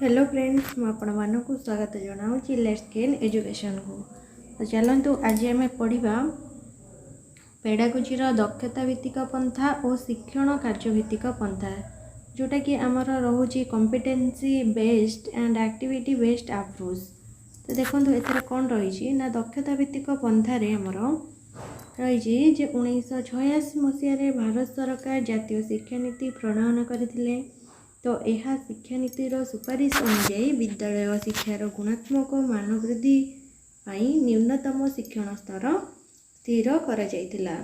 Hello friends, ମୁଁ ଆପଣମାନଙ୍କୁ ସ୍ୱାଗତ ଜଣାଉଛି let's gain ଏଜୁକେସନ୍କୁ। ତ ଚାଲନ୍ତୁ, ଆଜି ଆମେ ପଢ଼ିବା ପେଡ଼ାଗୋଜିର ଦକ୍ଷତା ଭିତ୍ତିକ ପନ୍ଥା ଓ ଶିକ୍ଷଣ କାର୍ଯ୍ୟଭିତ୍ତିକ ପନ୍ଥା, ଯେଉଁଟାକି ଆମର ରହୁଛି competency based and activity based approach. ତ ଦେଖନ୍ତୁ, ଏଥିରେ କ'ଣ ରହିଛି ନା ଦକ୍ଷତା ଭିତ୍ତିକ ପନ୍ଥାରେ ଆମର ରହିଛି ଯେ 1986 ମସିହାରେ ଭାରତ ସରକାର ଜାତୀୟ ଶିକ୍ଷାନୀତି ପ୍ରଣୟନ କରିଥିଲେ। ତ ଏହା ଶିକ୍ଷାନୀତିର ସୁପାରିଶ ଅନୁଯାୟୀ ବିଦ୍ୟାଳୟ ଶିକ୍ଷାର ଗୁଣାତ୍ମକ ମାନ ବୃଦ୍ଧି ପାଇଁ ନ୍ୟୁନତମ ଶିକ୍ଷଣ ସ୍ତର ସ୍ଥିର କରାଯାଇଥିଲା।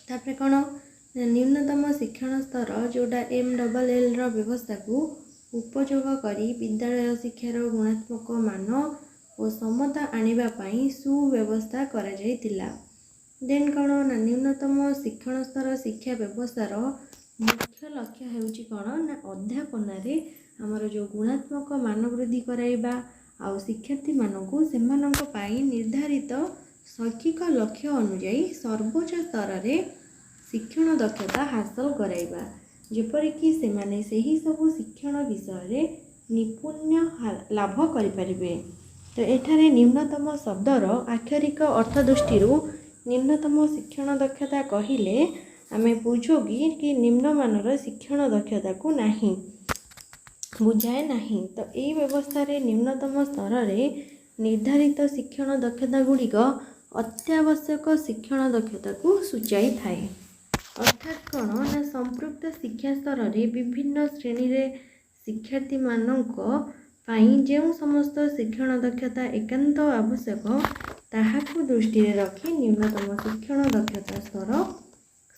ତାପରେ କ'ଣ ନା ନ୍ୟୁନତମ ଶିକ୍ଷଣ ସ୍ତର, ଯେଉଁଟା ଏମ୍ ଡବଲ୍ ଏଲ୍ର ବ୍ୟବସ୍ଥାକୁ ଉପଯୋଗ କରି ବିଦ୍ୟାଳୟ ଶିକ୍ଷାର ଗୁଣାତ୍ମକ ମାନ ଓ ସମତା ଆଣିବା ପାଇଁ ସୁବ୍ୟବସ୍ଥା କରାଯାଇଥିଲା। ଦେନ୍ କ'ଣ ନା ନ୍ୟୁନତମ ଶିକ୍ଷଣ ସ୍ତର ଶିକ୍ଷା ବ୍ୟବସ୍ଥାର ମୁଖ୍ୟ ଲକ୍ଷ୍ୟ ହେଉଛି କ'ଣ ନା ଅଧ୍ୟାପନାରେ ଆମର ଯେଉଁ ଗୁଣାତ୍ମକ ମାନ ବୃଦ୍ଧି କରାଇବା ଆଉ ଶିକ୍ଷାର୍ଥୀମାନଙ୍କୁ ସେମାନଙ୍କ ପାଇଁ ନିର୍ଦ୍ଧାରିତ ଶୈକ୍ଷିକ ଲକ୍ଷ୍ୟ ଅନୁଯାୟୀ ସର୍ବୋଚ୍ଚ ସ୍ତରରେ ଶିକ୍ଷଣ ଦକ୍ଷତା ହାସଲ କରାଇବା, ଯେପରିକି ସେମାନେ ସେହି ସବୁ ଶିକ୍ଷଣ ବିଷୟରେ ନିପୁଣ୍ୟ ଲାଭ କରିପାରିବେ। ତ ଏଠାରେ ନ୍ୟୁନତମ ଶବ୍ଦର ଆକ୍ଷରିକ ଅର୍ଥ ଦୃଷ୍ଟିରୁ ନ୍ୟୁନତମ ଶିକ୍ଷଣ ଦକ୍ଷତା କହିଲେ ଆମେ ବୁଝୁ କି ନିମ୍ନମାନର ଶିକ୍ଷଣ ଦକ୍ଷତାକୁ ନାହିଁ ବୁଝାଏ ନାହିଁ। ତ ଏଇ ବ୍ୟବସ୍ଥାରେ ନ୍ୟୁନତମ ସ୍ତରରେ ନିର୍ଦ୍ଧାରିତ ଶିକ୍ଷଣ ଦକ୍ଷତା ଗୁଡ଼ିକ ଅତ୍ୟାବଶ୍ୟକ ଶିକ୍ଷଣ ଦକ୍ଷତାକୁ ସୂଚାଇଥାଏ। ଅର୍ଥାତ୍ କ'ଣ ନା ସମ୍ପୃକ୍ତ ଶିକ୍ଷା ସ୍ତରରେ ବିଭିନ୍ନ ଶ୍ରେଣୀରେ ଶିକ୍ଷାର୍ଥୀମାନଙ୍କ ପାଇଁ ଯେଉଁ ସମସ୍ତ ଶିକ୍ଷଣ ଦକ୍ଷତା ଏକାନ୍ତ ଆବଶ୍ୟକ, ତାହାକୁ ଦୃଷ୍ଟିରେ ରଖି ନ୍ୟୁନତମ ଶିକ୍ଷଣ ଦକ୍ଷତା ସ୍ତର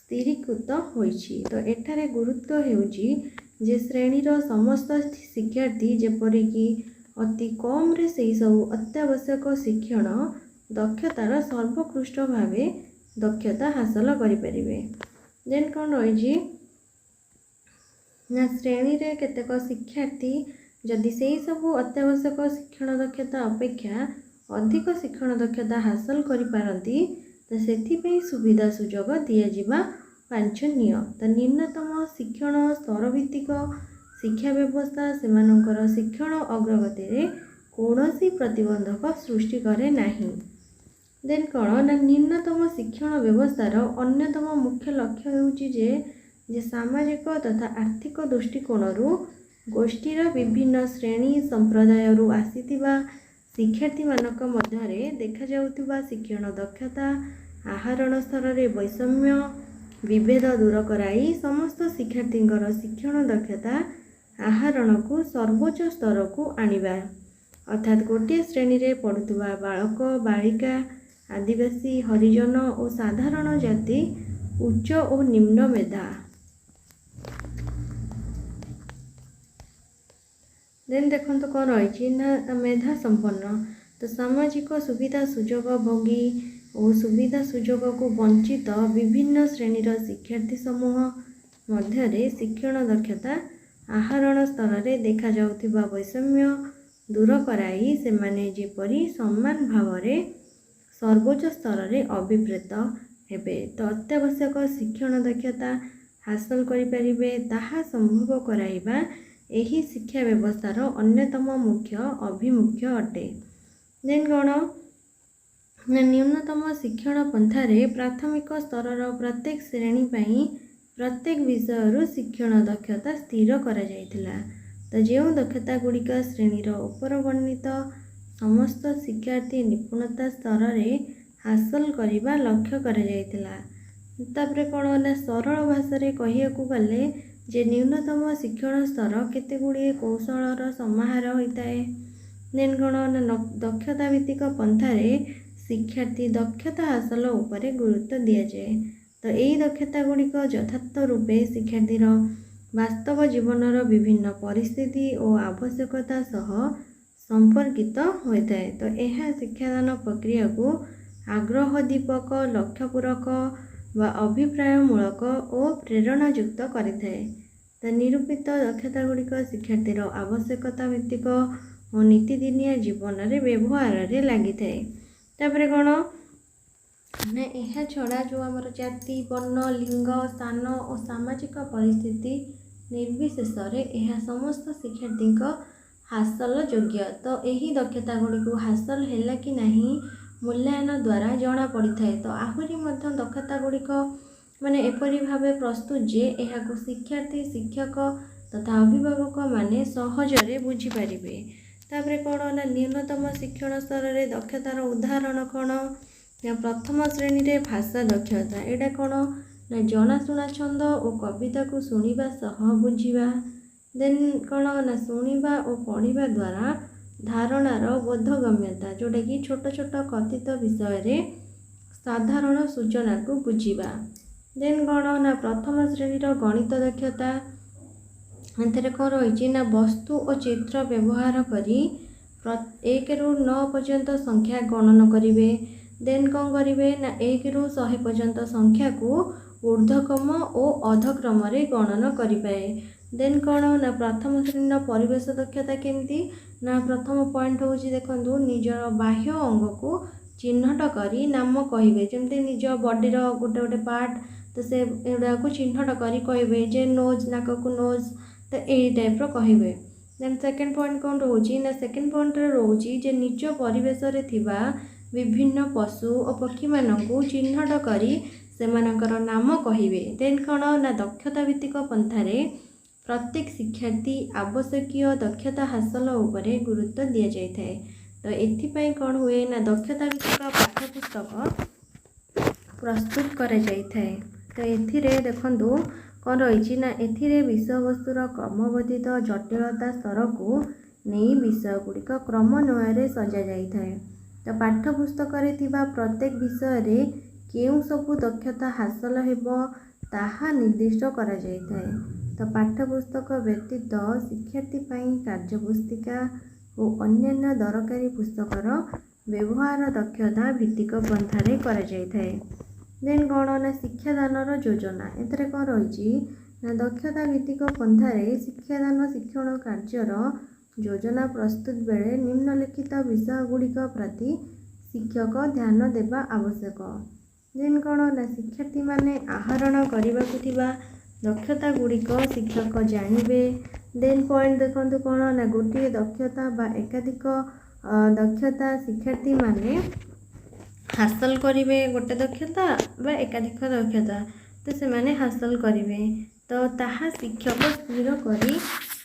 ସ୍ଥିରୀକୃତ ହୋଇଛି। ତ ଏଠାରେ ଗୁରୁତ୍ୱ ହେଉଛି ଯେ ଶ୍ରେଣୀର ସମସ୍ତ ଶିକ୍ଷାର୍ଥୀ ଯେପରିକି ଅତି କମ୍ରେ ସେହି ସବୁ ଅତ୍ୟାବଶ୍ୟକ ଶିକ୍ଷଣ ଦକ୍ଷତାର ସର୍ବୋତ୍କୃଷ୍ଟ ଭାବେ ଦକ୍ଷତା ହାସଲ କରିପାରିବେ। ଦେନ୍ କ'ଣ ରହିଛି ନା ଶ୍ରେଣୀରେ କେତେକ ଶିକ୍ଷାର୍ଥୀ ଯଦି ସେହି ସବୁ ଅତ୍ୟାବଶ୍ୟକ ଶିକ୍ଷଣ ଦକ୍ଷତା ଅପେକ୍ଷା ଅଧିକ ଶିକ୍ଷଣ ଦକ୍ଷତା ହାସଲ କରିପାରନ୍ତି, ତ ସେଥିପାଇଁ ସୁବିଧା ସୁଯୋଗ ଦିଆଯିବା ବାଞ୍ଛନୀୟ। ତ ନ୍ୟୁନତମ ଶିକ୍ଷଣ ସ୍ତରଭିତ୍ତିକ ଶିକ୍ଷା ବ୍ୟବସ୍ଥା ସେମାନଙ୍କର ଶିକ୍ଷଣ ଅଗ୍ରଗତିରେ କୌଣସି ପ୍ରତିବନ୍ଧକ ସୃଷ୍ଟି କରେ ନାହିଁ। ଦେନ୍ କ'ଣ ନା ନ୍ୟୁନତମ ଶିକ୍ଷଣ ବ୍ୟବସ୍ଥାର ଅନ୍ୟତମ ମୁଖ୍ୟ ଲକ୍ଷ୍ୟ ହେଉଛି ଯେ ସାମାଜିକ ତଥା ଆର୍ଥିକ ଦୃଷ୍ଟିକୋଣରୁ ଗୋଷ୍ଠୀର ବିଭିନ୍ନ ଶ୍ରେଣୀ ସମ୍ପ୍ରଦାୟରୁ ଆସିଥିବା ଶିକ୍ଷାର୍ଥୀମାନଙ୍କ ମଧ୍ୟରେ ଦେଖାଯାଉଥିବା ଶିକ୍ଷଣ ଦକ୍ଷତା ଆହରଣ ସ୍ତରରେ ବୈଷମ୍ୟ ବିଭେଦ ଦୂର କରାଇ ସମସ୍ତ ଶିକ୍ଷାର୍ଥୀଙ୍କର ଶିକ୍ଷଣ ଦକ୍ଷତା ଆହରଣକୁ ସର୍ବୋଚ୍ଚ ସ୍ତରକୁ ଆଣିବା। ଅର୍ଥାତ୍ ଗୋଟିଏ ଶ୍ରେଣୀରେ ପଢ଼ୁଥିବା ବାଳକ, ବାଳିକା, ଆଦିବାସୀ, ହରିଜନ ଓ ସାଧାରଣ ଜାତି, ଉଚ୍ଚ ଓ ନିମ୍ନ ମେଧା। ଦେନ୍ ଦେଖନ୍ତୁ, କ'ଣ ରହିଛି ନା ମେଧା ସମ୍ପନ୍ନ। ତ ସାମାଜିକ ସୁବିଧା ସୁଯୋଗ ଭୋଗୀ ଓ ସୁବିଧା ସୁଯୋଗକୁ ବଞ୍ଚିତ ବିଭିନ୍ନ ଶ୍ରେଣୀର ଶିକ୍ଷାର୍ଥୀ ସମୂହ ମଧ୍ୟରେ ଶିକ୍ଷଣ ଦକ୍ଷତା ଆହରଣ ସ୍ତରରେ ଦେଖାଯାଉଥିବା ବୈଷମ୍ୟ ଦୂର କରାଇ ସେମାନେ ଯେପରି ସମାନ ଭାବରେ ସର୍ବୋଚ୍ଚ ସ୍ତରରେ ଅଭିପ୍ରେତ ହେବେ, ତ ଅତ୍ୟାବଶ୍ୟକ ଶିକ୍ଷଣ ଦକ୍ଷତା ହାସଲ କରିପାରିବେ, ତାହା ସମ୍ଭବ କରାଇବା ଏହି ଶିକ୍ଷା ବ୍ୟବସ୍ଥାର ଅନ୍ୟତମ ମୁଖ୍ୟ ଆଭିମୁଖ୍ୟ ଅଟେ। ଦେନ୍ କ'ଣ ନା ନ୍ୟୁନତମ ଶିକ୍ଷଣ ପନ୍ଥାରେ ପ୍ରାଥମିକ ସ୍ତରର ପ୍ରତ୍ୟେକ ଶ୍ରେଣୀ ପାଇଁ ପ୍ରତ୍ୟେକ ବିଷୟରୁ ଶିକ୍ଷଣ ଦକ୍ଷତା ସ୍ଥିର କରାଯାଇଥିଲା। ତ ଯେଉଁ ଦକ୍ଷତା ଗୁଡ଼ିକ ଶ୍ରେଣୀର ଉପରବର୍ଣ୍ଣିତ ସମସ୍ତ ଶିକ୍ଷାର୍ଥୀ ନିପୁଣତା ସ୍ତରରେ ହାସଲ କରିବା ଲକ୍ଷ୍ୟ କରାଯାଇଥିଲା। ତାପରେ କ'ଣ ନା ସରଳ ଭାଷାରେ କହିବାକୁ ଗଲେ ଯେ ନ୍ୟୁନତମ ଶିକ୍ଷଣ ସ୍ତର କେତେ ଗୁଡ଼ିଏ କୌଶଳର ସମାହାର ହୋଇଥାଏ। ଦେନ୍ କ'ଣ ନା ଦକ୍ଷତା ଭିତ୍ତିକ ପନ୍ଥାରେ ଶିକ୍ଷାର୍ଥୀ ଦକ୍ଷତା ହାସଲ ଉପରେ ଗୁରୁତ୍ୱ ଦିଆଯାଏ। ତ ଏଇ ଦକ୍ଷତା ଗୁଡ଼ିକ ଯଥାର୍ଥ ରୂପେ ଶିକ୍ଷାର୍ଥୀର ବାସ୍ତବ ଜୀବନର ବିଭିନ୍ନ ପରିସ୍ଥିତି ଓ ଆବଶ୍ୟକତା ସହ ସମ୍ପର୍କିତ ହୋଇଥାଏ। ତ ଏହା ଶିକ୍ଷାଦାନ ପ୍ରକ୍ରିୟାକୁ ଆଗ୍ରହୋଦ୍ଦୀପକ, ଲକ୍ଷ୍ୟପୂରକ ବା ଅଭିପ୍ରାୟମୂଳକ ଓ ପ୍ରେରଣାଯୁକ୍ତ କରିଥାଏ। ତ ନିରୂପିତ ଦକ୍ଷତା ଗୁଡ଼ିକ ଶିକ୍ଷାର୍ଥୀର ଆବଶ୍ୟକତା ଭିତ୍ତିକ ଓ ନିତିଦିନିଆ ଜୀବନରେ ବ୍ୟବହାରରେ ଲାଗିଥାଏ। ତାପରେ କ'ଣ ନା ଏହା ଛଡ଼ା ଯେଉଁ ଆମର ଜାତି, ବର୍ଣ୍ଣ, ଲିଙ୍ଗ, ସ୍ଥାନ ଓ ସାମାଜିକ ପରିସ୍ଥିତି ନିର୍ବିଶେଷରେ ଏହା ସମସ୍ତ ଶିକ୍ଷାର୍ଥୀଙ୍କ ହାସଲ ଯୋଗ୍ୟ। ତ ଏହି ଦକ୍ଷତା ଗୁଡ଼ିକୁ ହାସଲ ହେଲା କି ନାହିଁ, ମୂଲ୍ୟାୟନ ଦ୍ୱାରା ଜଣାପଡ଼ିଥାଏ। ତ ଆହୁରି ମଧ୍ୟ ଦକ୍ଷତା ଗୁଡ଼ିକ ମାନେ ଏପରି ଭାବେ ପ୍ରସ୍ତୁତ ଯେ ଏହାକୁ ଶିକ୍ଷାର୍ଥୀ, ଶିକ୍ଷକ ତଥା ଅଭିଭାବକମାନେ ସହଜରେ ବୁଝିପାରିବେ। ତାପରେ କ'ଣ ନା ନ୍ୟୁନତମ ଶିକ୍ଷଣ ସ୍ତରରେ ଦକ୍ଷତାର ଉଦାହରଣ କ'ଣ ନା ପ୍ରଥମ ଶ୍ରେଣୀରେ ଭାଷା ଦକ୍ଷତା। ଏଇଟା କ'ଣ ନା ଜଣାଶୁଣା ଛନ୍ଦ ଓ କବିତାକୁ ଶୁଣିବା ସହ ବୁଝିବା। ଦେନ୍ କ'ଣ ନା ଶୁଣିବା ଓ ପଢ଼ିବା ଦ୍ୱାରା ଧାରଣାର ବୋଧଗମ୍ୟତା, ଯେଉଁଟାକି ଛୋଟ ଛୋଟ କଥିତ ବିଷୟରେ ସାଧାରଣ ସୂଚନାକୁ ବୁଝିବା। ଦେନ୍ କ'ଣ ନା ପ୍ରଥମ ଶ୍ରେଣୀର ଗଣିତ ଦକ୍ଷତା। ଏଥିରେ କ'ଣ ରହିଛି ନା ବସ୍ତୁ ଓ ଚିତ୍ର ବ୍ୟବହାର କରି 1ରୁ 9 ପର୍ଯ୍ୟନ୍ତ ସଂଖ୍ୟା ଗଣନ କରିବେ। ଦେନ୍ କ'ଣ କରିବେ ନା 1ରୁ 100 ପର୍ଯ୍ୟନ୍ତ ସଂଖ୍ୟାକୁ ଉର୍ଦ୍ଧ୍ୱକ୍ରମ ଓ ଅଧକ୍ରମରେ ଗଣନ କରିପାରେ। ଦେନ୍ କ'ଣ ନା ପ୍ରଥମ ଶ୍ରେଣୀର ପରିବେଶ ଦକ୍ଷତା। କେମିତି ନା ପ୍ରଥମ ପଏଣ୍ଟ ହେଉଛି, ଦେଖନ୍ତୁ, ନିଜର ବାହ୍ୟ ଅଙ୍ଗକୁ ଚିହ୍ନଟ କରି ନାମ କହିବେ। ଯେମିତି ନିଜ ବଡ଼ିର ଗୋଟେ ଗୋଟେ ପାର୍ଟ, ତ ସେ ଏଗୁଡ଼ାକୁ ଚିହ୍ନଟ କରି କହିବେ ଯେ ନୋଜ୍, ନାକକୁ ନୋଜ୍, ତ ଏଇ ଟାଇପ୍ର କହିବେ। ଦେନ୍ ସେକେଣ୍ଡ ପଏଣ୍ଟ କ'ଣ ରହୁଛି ନା ସେକେଣ୍ଡ ପଏଣ୍ଟରେ ରହୁଛି ଯେ ନିଜ ପରିବେଶରେ ଥିବା ବିଭିନ୍ନ ପଶୁ ଓ ପକ୍ଷୀମାନଙ୍କୁ ଚିହ୍ନଟ କରି ସେମାନଙ୍କର ନାମ କହିବେ। ଦେନ୍ କ'ଣ ନା ଦକ୍ଷତା ଭିତ୍ତିକ ପନ୍ଥାରେ ପ୍ରତ୍ୟେକ ଶିକ୍ଷାର୍ଥୀ ଆବଶ୍ୟକୀୟ ଦକ୍ଷତା ହାସଲ ଉପରେ ଗୁରୁତ୍ୱ ଦିଆଯାଇଥାଏ। ତ ଏଥିପାଇଁ କ'ଣ ହୁଏ ନା ଦକ୍ଷତା ଭିତ୍ତିକ ପାଠ୍ୟପୁସ୍ତକ ପ୍ରସ୍ତୁତ କରାଯାଇଥାଏ। ତ ଏଥିରେ ଦେଖନ୍ତୁ କ'ଣ ରହିଛି ନା ଏଥିରେ ବିଷୟବସ୍ତୁର କ୍ରମବର୍ଦ୍ଧିତ ଜଟିଳତା ସ୍ତରକୁ ନେଇ ବିଷୟଗୁଡ଼ିକ କ୍ରମାନ୍ୱୟରେ ସଜାଯାଇଥାଏ। ତ ପାଠ୍ୟପୁସ୍ତକରେ ଥିବା ପ୍ରତ୍ୟେକ ବିଷୟରେ କେଉଁ ସବୁ ଦକ୍ଷତା ହାସଲ ହେବ, ତାହା ନିର୍ଦ୍ଦିଷ୍ଟ କରାଯାଇଥାଏ। ତ ପାଠ୍ୟପୁସ୍ତକ ବ୍ୟତୀତ ଶିକ୍ଷାର୍ଥୀ ପାଇଁ କାର୍ଯ୍ୟପୁସ୍ତିକା ଓ ଅନ୍ୟାନ୍ୟ ଦରକାରୀ ପୁସ୍ତକର ବ୍ୟବହାର ଦକ୍ଷତା ଭିତ୍ତିକ ପନ୍ଥାରେ କରାଯାଇଥାଏ। ଦେନ୍ କ'ଣ ନା ଶିକ୍ଷାଦାନର ଯୋଜନା। ଏଥିରେ କ'ଣ ରହିଛି ନା ଦକ୍ଷତା ଭିତ୍ତିକ ପନ୍ଥାରେ ଶିକ୍ଷାଦାନ ଶିକ୍ଷଣ କାର୍ଯ୍ୟର ଯୋଜନା ପ୍ରସ୍ତୁତ ବେଳେ ନିମ୍ନଲିଖିତ ବିଷୟଗୁଡ଼ିକ ପ୍ରତି ଶିକ୍ଷକ ଧ୍ୟାନ ଦେବା ଆବଶ୍ୟକ। ଦେନ୍ କ'ଣ ନା ଶିକ୍ଷାର୍ଥୀମାନେ ଆହରଣ କରିବାକୁ ଥିବା ଦକ୍ଷତା ଗୁଡ଼ିକ ଶିକ୍ଷକ ଜାଣିବେ। ଦେନ୍ ପଏଣ୍ଟ ଦେଖନ୍ତୁ କ'ଣ ନା ଗୋଟିଏ ଦକ୍ଷତା ବା ଏକାଧିକ ଦକ୍ଷତା ଶିକ୍ଷାର୍ଥୀମାନେ ହାସଲ କରିବେ। ଗୋଟେ ଦକ୍ଷତା ବା ଏକାଧିକ ଦକ୍ଷତା ତ ସେମାନେ ହାସଲ କରିବେ, ତ ତାହା ଶିକ୍ଷକ ସ୍ଥିର କରି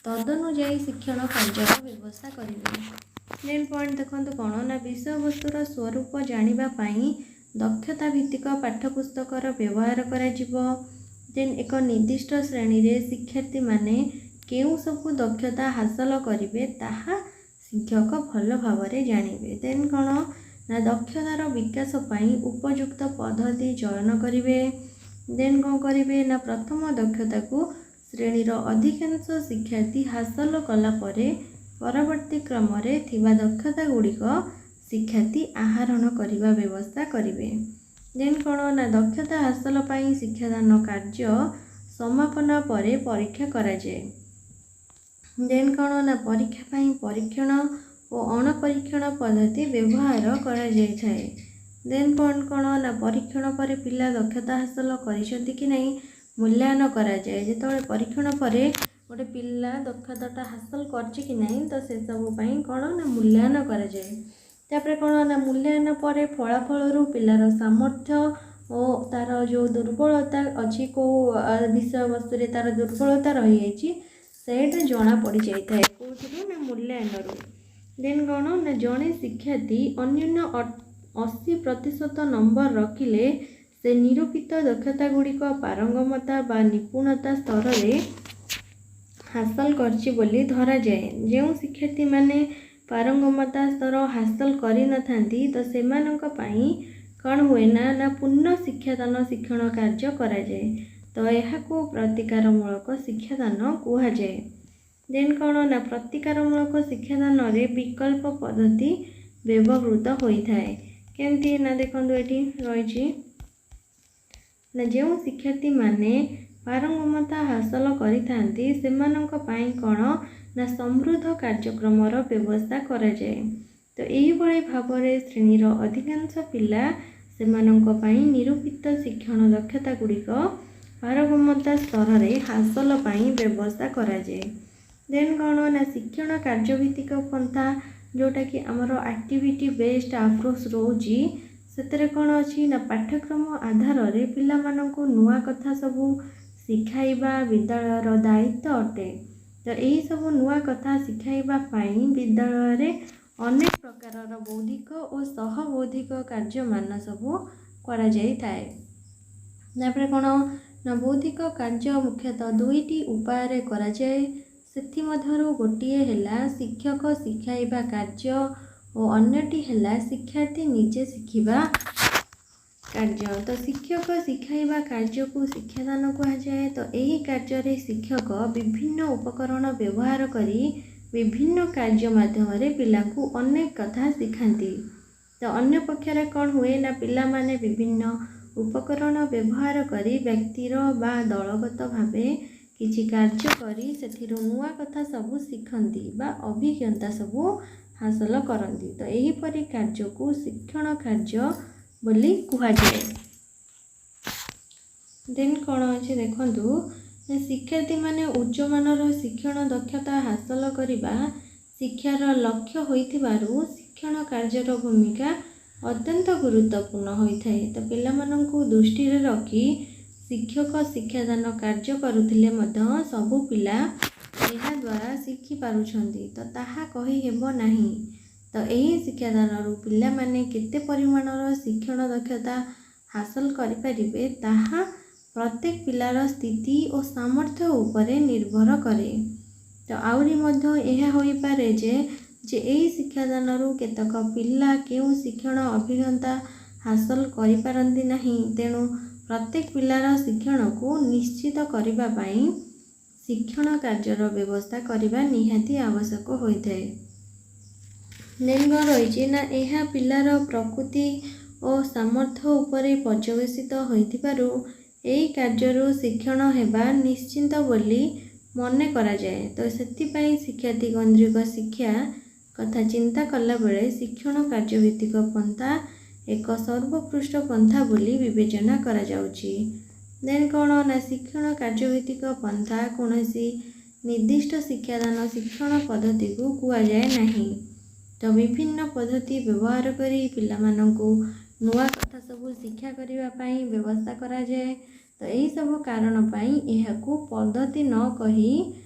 ତଦନୁଯାୟୀ ଶିକ୍ଷଣ କାର୍ଯ୍ୟର ବ୍ୟବସ୍ଥା କରିବେ। ଦେନ୍ ପଏଣ୍ଟ ଦେଖନ୍ତୁ କ'ଣ ନା ବିଷୟବସ୍ତୁର ସ୍ୱରୂପ ଜାଣିବା ପାଇଁ ଦକ୍ଷତା ଭିତ୍ତିକ ପାଠ୍ୟପୁସ୍ତକର ବ୍ୟବହାର କରାଯିବ। ଦେନ୍ ଏକ ନିର୍ଦ୍ଦିଷ୍ଟ ଶ୍ରେଣୀରେ ଶିକ୍ଷାର୍ଥୀମାନେ କେଉଁ ସବୁ ଦକ୍ଷତା ହାସଲ କରିବେ, ତାହା ଶିକ୍ଷକ ଭଲ ଭାବରେ ଜାଣିବେ। ଦେନ୍ କ'ଣ ନା ଦକ୍ଷତାର ବିକାଶ ପାଇଁ ଉପଯୁକ୍ତ ପଦ୍ଧତି ଚୟନ କରିବେ। ଦେନ୍ କ'ଣ କରିବେ ନା ପ୍ରଥମ ଦକ୍ଷତାକୁ ଶ୍ରେଣୀର ଅଧିକାଂଶ ଶିକ୍ଷାର୍ଥୀ ହାସଲ କଲା ପରେ ପରବର୍ତ୍ତୀ କ୍ରମରେ ଥିବା ଦକ୍ଷତା ଗୁଡ଼ିକ ଶିକ୍ଷାର୍ଥୀ ଆହରଣ କରିବା ବ୍ୟବସ୍ଥା କରିବେ। ଦେନ୍ କ'ଣ ନା ଦକ୍ଷତା ହାସଲ ପାଇଁ ଶିକ୍ଷାଦାନ କାର୍ଯ୍ୟ ସମାପନ ପରେ ପରୀକ୍ଷା କରାଯାଏ। ଦେନ୍ କ'ଣ ନା ପରୀକ୍ଷା ପାଇଁ ପରୀକ୍ଷଣ ଓ ଅଣପରୀକ୍ଷଣ ପଦ୍ଧତି ବ୍ୟବହାର କରାଯାଇଥାଏ। ଦେନ୍ ପଏଣ୍ଟ କ'ଣ ନା ପରୀକ୍ଷଣ ପରେ ପିଲା ଦକ୍ଷତା ହାସଲ କରିଛନ୍ତି କି ନାହିଁ ମୂଲ୍ୟାୟନ କରାଯାଏ। ଯେତେବେଳେ ପରୀକ୍ଷଣ ପରେ ଗୋଟେ ପିଲା ଦକ୍ଷତାଟା ହାସଲ କରିଛି କି ନାହିଁ, ତ ସେସବୁ ପାଇଁ କ'ଣ ନା ମୂଲ୍ୟାୟନ କରାଯାଏ। ତାପରେ କ'ଣ ନା ମୂଲ୍ୟାୟନ ପରେ ଫଳାଫଳରୁ ପିଲାର ସାମର୍ଥ୍ୟ ଓ ତା'ର ଯେଉଁ ଦୁର୍ବଳତା ଅଛି, କେଉଁ ବିଷୟବସ୍ତୁରେ ତା'ର ଦୁର୍ବଳତା ରହିଯାଇଛି, ସେଇଟା ଜଣା ପଡ଼ିଯାଇଥାଏ। କେଉଁଥିରୁ ନା ମୂଲ୍ୟାୟନରୁ। ଦେନ୍ କ'ଣ ନା ଜଣେ ଶିକ୍ଷାର୍ଥୀ ଅନ୍ୟୁନ 80% ନମ୍ବର ରଖିଲେ ସେ ନିରୂପିତ ଦକ୍ଷତା ଗୁଡ଼ିକ ପାରଙ୍ଗମତା ବା ନିପୁଣତା ସ୍ତରରେ ହାସଲ କରିଛି ବୋଲି ଧରାଯାଏ। ଯେଉଁ ଶିକ୍ଷାର୍ଥୀମାନେ ପାରଙ୍ଗମତା ସ୍ତର ହାସଲ କରିନଥାନ୍ତି, ତ ସେମାନଙ୍କ ପାଇଁ କ'ଣ ହୁଏ ନା ପୁନଃ ଶିକ୍ଷାଦାନ ଶିକ୍ଷଣ କାର୍ଯ୍ୟ କରାଯାଏ। ତ ଏହାକୁ ପ୍ରତିକାରମୂଳକ ଶିକ୍ଷାଦାନ କୁହାଯାଏ। ଦେନ୍ କ'ଣ ନା ପ୍ରତିକାରମୂଳକ ଶିକ୍ଷାଦାନରେ ବିକଳ୍ପ ପଦ୍ଧତି ବ୍ୟବହୃତ ହୋଇଥାଏ। କେମିତି ନା ଦେଖନ୍ତୁ, ଏଠି ରହିଛି ନା ଯେଉଁ ଶିକ୍ଷାର୍ଥୀମାନେ ପାରଙ୍ଗମତା ହାସଲ କରିଥାନ୍ତି, ସେମାନଙ୍କ ପାଇଁ କ'ଣ ନା ସମୃଦ୍ଧ କାର୍ଯ୍ୟକ୍ରମର ବ୍ୟବସ୍ଥା କରାଯାଏ। ତ ଏହିଭଳି ଭାବରେ ଶ୍ରେଣୀର ଅଧିକାଂଶ ପିଲା ସେମାନଙ୍କ ପାଇଁ ନିରୂପିତ ଶିକ୍ଷଣ ଦକ୍ଷତା ଗୁଡ଼ିକ ପାରଙ୍ଗମତା ସ୍ତରରେ ହାସଲ ପାଇଁ ବ୍ୟବସ୍ଥା କରାଯାଏ। ଦେନ୍ କ'ଣ ନା ଶିକ୍ଷଣ କାର୍ଯ୍ୟଭିତ୍ତିକ ପନ୍ଥା, ଯେଉଁଟାକି ଆମର ଆକ୍ଟିଭିଟି ବେସ୍ଡ ଆପ୍ରୋଚ୍ ରହୁଛି, ସେଥିରେ କ'ଣ ଅଛି ନା ପାଠ୍ୟକ୍ରମ ଆଧାରରେ ପିଲାମାନଙ୍କୁ ନୂଆ କଥା ସବୁ ଶିଖାଇବା ବିଦ୍ୟାଳୟର ଦାୟିତ୍ୱ ଅଟେ। ତ ଏହିସବୁ ନୂଆ କଥା ଶିଖାଇବା ପାଇଁ ବିଦ୍ୟାଳୟରେ ଅନେକ ପ୍ରକାରର ବୌଦ୍ଧିକ ଓ ସହ ବୌଦ୍ଧିକ କାର୍ଯ୍ୟମାନ ସବୁ କରାଯାଇଥାଏ। ତାପରେ କ'ଣ ନା ବୌଦ୍ଧିକ କାର୍ଯ୍ୟ ମୁଖ୍ୟତଃ ଦୁଇଟି ଉପାୟରେ କରାଯାଏ। ସେଥିମଧ୍ୟରୁ ଗୋଟିଏ ହେଲା ଶିକ୍ଷକ ଶିଖାଇବା କାର୍ଯ୍ୟ ଓ ଅନ୍ୟଟି ହେଲା ଶିକ୍ଷାର୍ଥୀ ନିଜେ ଶିଖିବା କାର୍ଯ୍ୟ। ତ ଶିକ୍ଷକ ଶିଖାଇବା କାର୍ଯ୍ୟକୁ ଶିକ୍ଷାଦାନ କୁହାଯାଏ। ତ ଏହି କାର୍ଯ୍ୟରେ ଶିକ୍ଷକ ବିଭିନ୍ନ ଉପକରଣ ବ୍ୟବହାର କରି ବିଭିନ୍ନ କାର୍ଯ୍ୟ ମାଧ୍ୟମରେ ପିଲାଙ୍କୁ ଅନେକ କଥା ଶିଖାନ୍ତି। ତ ଅନ୍ୟ ପକ୍ଷରେ କ'ଣ ହୁଏ ନା ପିଲାମାନେ ବିଭିନ୍ନ ଉପକରଣ ବ୍ୟବହାର କରି ବ୍ୟକ୍ତିର ବା ଦଳଗତ ଭାବେ କିଛି କାର୍ଯ୍ୟ କରି ସେଥିରୁ ନୂଆ କଥା ସବୁ ଶିଖନ୍ତି ବା ଅଭିଜ୍ଞତା ସବୁ ହାସଲ କରନ୍ତି। ତ ଏହିପରି କାର୍ଯ୍ୟକୁ ଶିକ୍ଷଣ କାର୍ଯ୍ୟ ବୋଲି କୁହାଯାଏ। ଦେନ୍ କ'ଣ ଅଛି ଦେଖନ୍ତୁ ନା ଶିକ୍ଷାର୍ଥୀମାନେ ଉଚ୍ଚମାନର ଶିକ୍ଷଣ ଦକ୍ଷତା ହାସଲ କରିବା ଶିକ୍ଷାର ଲକ୍ଷ୍ୟ ହୋଇଥିବାରୁ ଶିକ୍ଷଣ କାର୍ଯ୍ୟର ଭୂମିକା ଅତ୍ୟନ୍ତ ଗୁରୁତ୍ୱପୂର୍ଣ୍ଣ ହୋଇଥାଏ। ତ ପିଲାମାନଙ୍କୁ ଦୃଷ୍ଟିରେ ରଖି ଶିକ୍ଷକ ଶିକ୍ଷାଦାନ କାର୍ଯ୍ୟ କରୁଥିଲେ ମଧ୍ୟ ସବୁ ପିଲା ଏହାଦ୍ୱାରା ଶିଖିପାରୁଛନ୍ତି ତ ତାହା କହିହେବ ନାହିଁ। ତ ଏହି ଶିକ୍ଷାଦାନରୁ ପିଲାମାନେ କେତେ ପରିମାଣର ଶିକ୍ଷଣ ଦକ୍ଷତା ହାସଲ କରିପାରିବେ, ତାହା ପ୍ରତ୍ୟେକ ପିଲାର ସ୍ଥିତି ଓ ସାମର୍ଥ୍ୟ ଉପରେ ନିର୍ଭର କରେ। ତ ଆହୁରି ମଧ୍ୟ ଏହା ହୋଇପାରେ ଯେ ଏହି ଶିକ୍ଷାଦାନରୁ କେତେକ ପିଲା କେଉଁ ଶିକ୍ଷଣ ଅଭିଜ୍ଞତା ହାସଲ କରିପାରନ୍ତି ନାହିଁ। ତେଣୁ ପ୍ରତ୍ୟେକ ପିଲାର ଶିକ୍ଷଣକୁ ନିଶ୍ଚିତ କରିବା ପାଇଁ ଶିକ୍ଷଣ କାର୍ଯ୍ୟର ବ୍ୟବସ୍ଥା କରିବା ନିହାତି ଆବଶ୍ୟକ ହୋଇଥାଏ। ଦେନ୍ କ'ଣ ରହିଛି ନା ଏହା ପିଲାର ପ୍ରକୃତି ଓ ସାମର୍ଥ୍ୟ ଉପରେ ପର୍ଯ୍ୟବସିତ ହୋଇଥିବାରୁ ଏହି କାର୍ଯ୍ୟରୁ ଶିକ୍ଷଣ ହେବା ନିଶ୍ଚିନ୍ତ ବୋଲି ମନେ କରାଯାଏ। ତ ସେଥିପାଇଁ ଶିକ୍ଷାର୍ଥୀ କେନ୍ଦ୍ରିକ ଶିକ୍ଷା କଥା ଚିନ୍ତା କଲାବେଳେ ଶିକ୍ଷଣ କାର୍ଯ୍ୟଭିତ୍ତିକ ପନ୍ଥା ଏକ ସର୍ବୋତ୍କୃଷ୍ଟ ପନ୍ଥା ବୋଲି ବିବେଚନା କରାଯାଉଛି। ଦେନ୍ କ'ଣ ନା ଶିକ୍ଷଣ କାର୍ଯ୍ୟଭିତ୍ତିକ ପନ୍ଥା କୌଣସି ନିର୍ଦ୍ଦିଷ୍ଟ ଶିକ୍ଷାଦାନ ଶିକ୍ଷଣ ପଦ୍ଧତିକୁ କୁହାଯାଏ ନାହିଁ। ତ ବିଭିନ୍ନ ପଦ୍ଧତି ବ୍ୟବହାର କରି ପିଲାମାନଙ୍କୁ ନୂଆ କଥା ସବୁ ଶିକ୍ଷା କରିବା ପାଇଁ ବ୍ୟବସ୍ଥା କରାଯାଏ। ତ ଏହିସବୁ କାରଣ ପାଇଁ ଏହାକୁ ପଦ୍ଧତି ନ କହି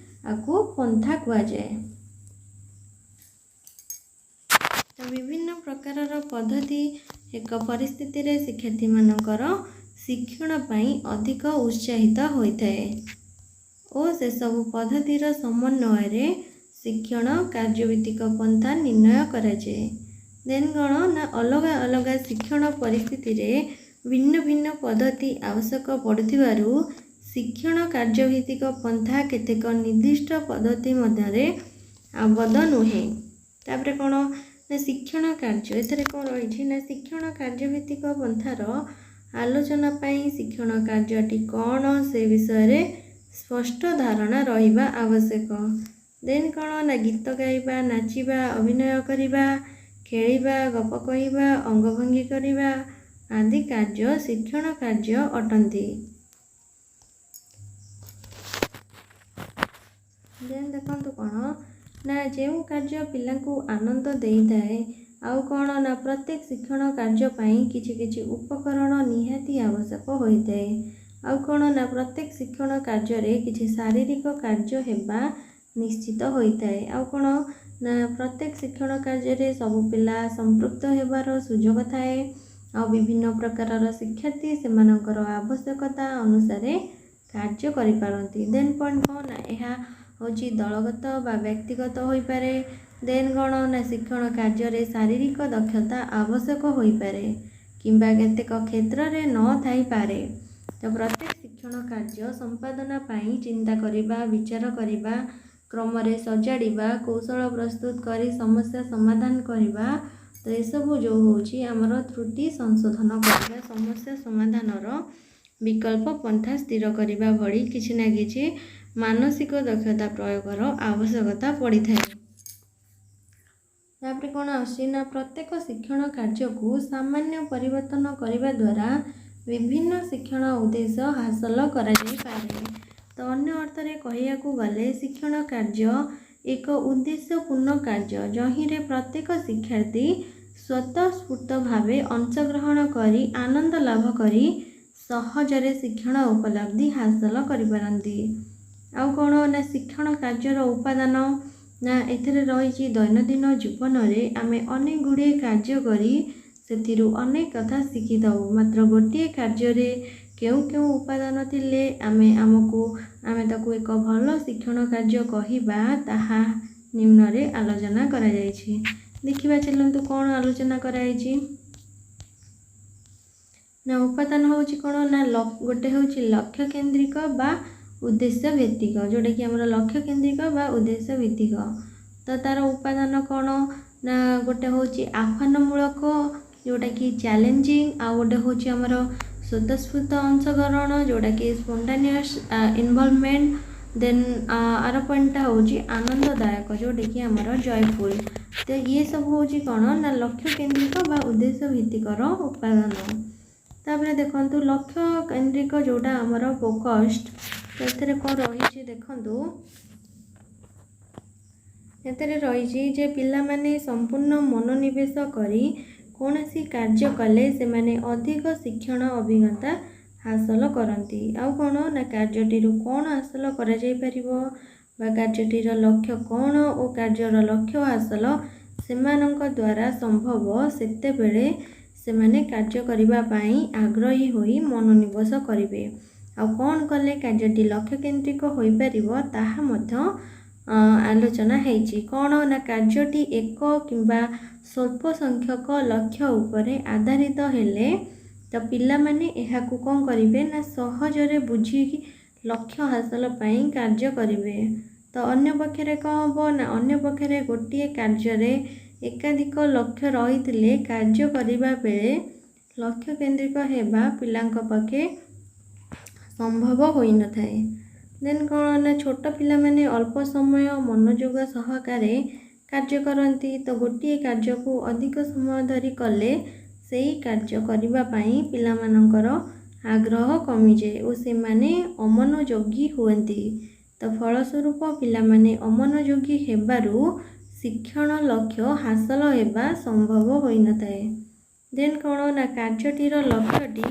ଆକୁ ପନ୍ଥା କୁହାଯାଏ। ତ ବିଭିନ୍ନ ପ୍ରକାରର ପଦ୍ଧତି ଏକ ପରିସ୍ଥିତିରେ ଶିକ୍ଷାର୍ଥୀମାନଙ୍କର ଶିକ୍ଷଣ ପାଇଁ ଅଧିକ ଉତ୍ସାହିତ ହୋଇଥାଏ ଓ ସେସବୁ ପଦ୍ଧତିର ସମନ୍ୱୟରେ ଶିକ୍ଷଣ କାର୍ଯ୍ୟଭିତ୍ତିକ ପନ୍ଥା ନିର୍ଣ୍ଣୟ କରାଯାଏ। ଦେନ୍ କ'ଣ ନା ଅଲଗା ଅଲଗା ଶିକ୍ଷଣ ପରିସ୍ଥିତିରେ ଭିନ୍ନ ଭିନ୍ନ ପଦ୍ଧତି ଆବଶ୍ୟକ ପଡ଼ୁଥିବାରୁ ଶିକ୍ଷଣ କାର୍ଯ୍ୟଭିତ୍ତିକ ପନ୍ଥା କେତେକ ନିର୍ଦ୍ଦିଷ୍ଟ ପଦ୍ଧତି ମଧ୍ୟରେ ଆବଦ୍ଧ ନୁହେଁ। ତାପରେ କ'ଣ ନା ଶିକ୍ଷଣ କାର୍ଯ୍ୟ, ଏଥିରେ କ'ଣ ରହିଛି ନା ଶିକ୍ଷଣ କାର୍ଯ୍ୟଭିତ୍ତିକ ପନ୍ଥାର ଆଲୋଚନା ପାଇଁ ଶିକ୍ଷଣ କାର୍ଯ୍ୟଟି କ'ଣ ସେ ବିଷୟରେ ସ୍ପଷ୍ଟ ଧାରଣା ରହିବା ଆବଶ୍ୟକ। ଦେନ୍ କ'ଣ ନା ଗୀତ ଗାଇବା, ନାଚିବା, ଅଭିନୟ କରିବା, ଖେଳିବା, ଗପ କହିବା, ଅଙ୍ଗଭଙ୍ଗୀ କରିବା ଆଦି କାର୍ଯ୍ୟ ଶିକ୍ଷଣ କାର୍ଯ୍ୟ ଅଟନ୍ତି। ଦେନ୍ ଦେଖନ୍ତୁ କ'ଣ ନା ଯେଉଁ କାର୍ଯ୍ୟ ପିଲାଙ୍କୁ ଆନନ୍ଦ ଦେଇଥାଏ। ଆଉ କ'ଣ ନା ପ୍ରତ୍ୟେକ ଶିକ୍ଷଣ କାର୍ଯ୍ୟ ପାଇଁ କିଛି କିଛି ଉପକରଣ ନିହାତି ଆବଶ୍ୟକ ହୋଇଥାଏ। ଆଉ କ'ଣ ନା ପ୍ରତ୍ୟେକ ଶିକ୍ଷଣ କାର୍ଯ୍ୟରେ କିଛି ଶାରୀରିକ କାର୍ଯ୍ୟ ହେବା ନିଶ୍ଚିତ ହୋଇଥାଏ। ଆଉ କ'ଣ ନା ପ୍ରତ୍ୟେକ ଶିକ୍ଷଣ କାର୍ଯ୍ୟରେ ସବୁ ପିଲା ସମ୍ପୃକ୍ତ ହେବାର ସୁଯୋଗ ଥାଏ ଆଉ ବିଭିନ୍ନ ପ୍ରକାରର ଶିକ୍ଷାର୍ଥୀ ସେମାନଙ୍କର ଆବଶ୍ୟକତା ଅନୁସାରେ କାର୍ଯ୍ୟ କରିପାରନ୍ତି। ଦେନ୍ ପଏଣ୍ଟ କ'ଣ ନା ଏହା ହେଉଛି ଦଳଗତ ବା ବ୍ୟକ୍ତିଗତ ହୋଇପାରେ। ଦେନ୍ କ'ଣ ନା ଶିକ୍ଷଣ କାର୍ଯ୍ୟରେ ଶାରୀରିକ ଦକ୍ଷତା ଆବଶ୍ୟକ ହୋଇପାରେ କିମ୍ବା କେତେକ କ୍ଷେତ୍ରରେ ନଥାଇପାରେ। ତ ପ୍ରତ୍ୟେକ ଶିକ୍ଷଣ କାର୍ଯ୍ୟ ସମ୍ପାଦନା ପାଇଁ ଚିନ୍ତା କରିବା, ବିଚାର କରିବା, କ୍ରମରେ ସଜାଡ଼ିବା, କୌଶଳ ପ୍ରସ୍ତୁତ କରି ସମସ୍ୟା ସମାଧାନ କରିବା, ତ ଏସବୁ ଯେଉଁ ହେଉଛି ଆମର ତ୍ରୁଟି ସଂଶୋଧନ କରିବା, ସମସ୍ୟା ସମାଧାନର ବିକଳ୍ପ ପନ୍ଥା ସ୍ଥିର କରିବା ଭଳି କିଛି ନା କିଛି ମାନସିକ ଦକ୍ଷତା ପ୍ରୟୋଗର ଆବଶ୍ୟକତା ପଡ଼ିଥାଏ। ତାପରେ କ'ଣ ଆସୁଛି ନା ପ୍ରତ୍ୟେକ ଶିକ୍ଷଣ କାର୍ଯ୍ୟକୁ ସାମାନ୍ୟ ପରିବର୍ତ୍ତନ କରିବା ଦ୍ୱାରା ବିଭିନ୍ନ ଶିକ୍ଷଣ ଉଦ୍ଦେଶ୍ୟ ହାସଲ କରାଯାଇପାରେ। ତ ଅନ୍ୟ ଅର୍ଥରେ କହିବାକୁ ଗଲେ ଶିକ୍ଷଣ କାର୍ଯ୍ୟ ଏକ ଉଦ୍ଦେଶ୍ୟପୂର୍ଣ୍ଣ କାର୍ଯ୍ୟ, ଯହିଁରେ ପ୍ରତ୍ୟେକ ଶିକ୍ଷାର୍ଥୀ ସ୍ୱତଃସ୍ଫୂର୍ତ୍ତ ଭାବେ ଅଂଶଗ୍ରହଣ କରି ଆନନ୍ଦ ଲାଭ କରି ସହଜରେ ଶିକ୍ଷଣ ଉପଲବ୍ଧି ହାସଲ କରିପାରନ୍ତି। ଆଉ କ'ଣ ନା ଶିକ୍ଷଣ କାର୍ଯ୍ୟର ଉପାଦାନ। ନା ଏଥିରେ ରହିଛି, ଦୈନନ୍ଦିନ ଜୀବନରେ ଆମେ ଅନେକ ଗୁଡ଼ିଏ କାର୍ଯ୍ୟ କରି ସେଥିରୁ ଅନେକ କଥା ଶିଖିଥାଉ। ମାତ୍ର ଗୋଟିଏ କାର୍ଯ୍ୟରେ କେଉଁ କେଉଁ ଉପାଦାନ ଥିଲେ ଆମେ ଆମକୁ ଆମେ ତାକୁ ଏକ ଭଲ ଶିକ୍ଷଣ କାର୍ଯ୍ୟ କହିବା, ତାହା ନିମ୍ନରେ ଆଲୋଚନା କରାଯାଇଛି। ଦେଖିବା ଚାଲନ୍ତୁ କ'ଣ ଆଲୋଚନା କରାଯାଇଛି। ନା ଉପାଦାନ ହେଉଛି କ'ଣ? ନା ଗୋଟେ ହେଉଛି ଲକ୍ଷ୍ୟ କେନ୍ଦ୍ରିକ ବା ଉଦ୍ଦେଶ୍ୟ ଭିତ୍ତିକ, ଯେଉଁଟାକି ଆମର ଲକ୍ଷ୍ୟ କେନ୍ଦ୍ରିକ ବା ଉଦ୍ଦେଶ୍ୟ ଭିତ୍ତିକ। ତ ତା'ର ଉପାଦାନ କ'ଣ? ନା ଗୋଟେ ହେଉଛି ଆହ୍ୱାନମୂଳକ, ଯେଉଁଟାକି ଚ୍ୟାଲେଞ୍ଜିଂ, ଆଉ ଗୋଟେ ହେଉଛି ଆମର ସ୍ୱତଃସ୍ଫୂର୍ତ୍ତ ଅଂଶଗ୍ରହଣ, ଯେଉଁଟାକି ସ୍ପଣ୍ଟାନିୟସ୍ ଇନଭଲଭମେଣ୍ଟ। ଦେନ୍ ଆର ପଏଣ୍ଟଟା ହେଉଛି ଆନନ୍ଦଦାୟକ, ଯେଉଁଟାକି ଆମର ଜୟଫୁଲ୍। ତ ଇଏ ସବୁ ହେଉଛି କ'ଣ? ନା ଲକ୍ଷ୍ୟ କେନ୍ଦ୍ରିକ ବା ଉଦ୍ଦେଶ୍ୟ ଭିତ୍ତିକର ଉପାଦାନ। ତାପରେ ଦେଖନ୍ତୁ ଲକ୍ଷ୍ୟ କେନ୍ଦ୍ରିକ, ଯେଉଁଟା ଆମର ଫୋକସ୍ଡ। ତ ଏଥିରେ କ'ଣ ରହିଛି ଦେଖନ୍ତୁ। ଏଥିରେ ରହିଛି ଯେ ପିଲାମାନେ ସମ୍ପୂର୍ଣ୍ଣ ମନୋନିବେଶ କରି କୌଣସି କାର୍ଯ୍ୟ କଲେ ସେମାନେ ଅଧିକ ଶିକ୍ଷଣ ଅଭିଜ୍ଞତା ହାସଲ କରନ୍ତି। ଆଉ କ'ଣ? ନା କାର୍ଯ୍ୟଟିରୁ କ'ଣ ହାସଲ କରାଯାଇପାରିବ ବା କାର୍ଯ୍ୟଟିର ଲକ୍ଷ୍ୟ କ'ଣ ଓ କାର୍ଯ୍ୟର ଲକ୍ଷ୍ୟ ହାସଲ ସେମାନଙ୍କ ଦ୍ୱାରା ସମ୍ଭବ, ସେତେବେଳେ ସେମାନେ କାର୍ଯ୍ୟ କରିବା ପାଇଁ ଆଗ୍ରହୀ ହୋଇ ମନୋନିବେଶ କରିବେ। ଆଉ କ'ଣ କଲେ କାର୍ଯ୍ୟଟି ଲକ୍ଷ୍ୟକେନ୍ଦ୍ରିକ ହୋଇପାରିବ, ତାହା ମଧ୍ୟ ଆଲୋଚନା ହେଇଛି। କ'ଣ? ନା କାର୍ଯ୍ୟଟି ଏକ କିମ୍ବା ସ୍ୱଳ୍ପ ସଂଖ୍ୟକ ଲକ୍ଷ୍ୟ ଉପରେ ଆଧାରିତ ହେଲେ ତ ପିଲାମାନେ ଏହାକୁ କ'ଣ କରିବେ? ନା ସହଜରେ ବୁଝିକି ଲକ୍ଷ୍ୟ ହାସଲ ପାଇଁ କାର୍ଯ୍ୟ କରିବେ। ତ ଅନ୍ୟ ପକ୍ଷରେ କ'ଣ ହେବ? ନା ଅନ୍ୟ ପକ୍ଷରେ ଗୋଟିଏ କାର୍ଯ୍ୟରେ ଏକାଧିକ ଲକ୍ଷ୍ୟ ରହିଥିଲେ କାର୍ଯ୍ୟ କରିବା ବେଳେ ଲକ୍ଷ୍ୟ କେନ୍ଦ୍ରିକ ହେବା ପିଲାଙ୍କ ପକ୍ଷେ ସମ୍ଭବ ହୋଇନଥାଏ। ଦେନ୍ କ'ଣ? ନା ଛୋଟ ପିଲାମାନେ ଅଳ୍ପ ସମୟ ମନୋଯୋଗ ସହକାରେ କାର୍ଯ୍ୟ କରନ୍ତି। ତ ଗୋଟିଏ କାର୍ଯ୍ୟକୁ ଅଧିକ ସମୟ ଧରି କଲେ ସେଇ କାର୍ଯ୍ୟ କରିବା ପାଇଁ ପିଲାମାନଙ୍କର ଆଗ୍ରହ କମିଯାଏ ଓ ସେମାନେ ଅମନୋଯୋଗୀ ହୁଅନ୍ତି। ତ ଫଳସ୍ୱରୂପ ପିଲାମାନେ ଅମନୋଯୋଗୀ ହେବାରୁ ଶିକ୍ଷଣ ଲକ୍ଷ୍ୟ ହାସଲ ହେବା ସମ୍ଭବ ହୋଇନଥାଏ। ଦେନ୍ କ'ଣ? ନା କାର୍ଯ୍ୟଟିର ଲକ୍ଷ୍ୟଟି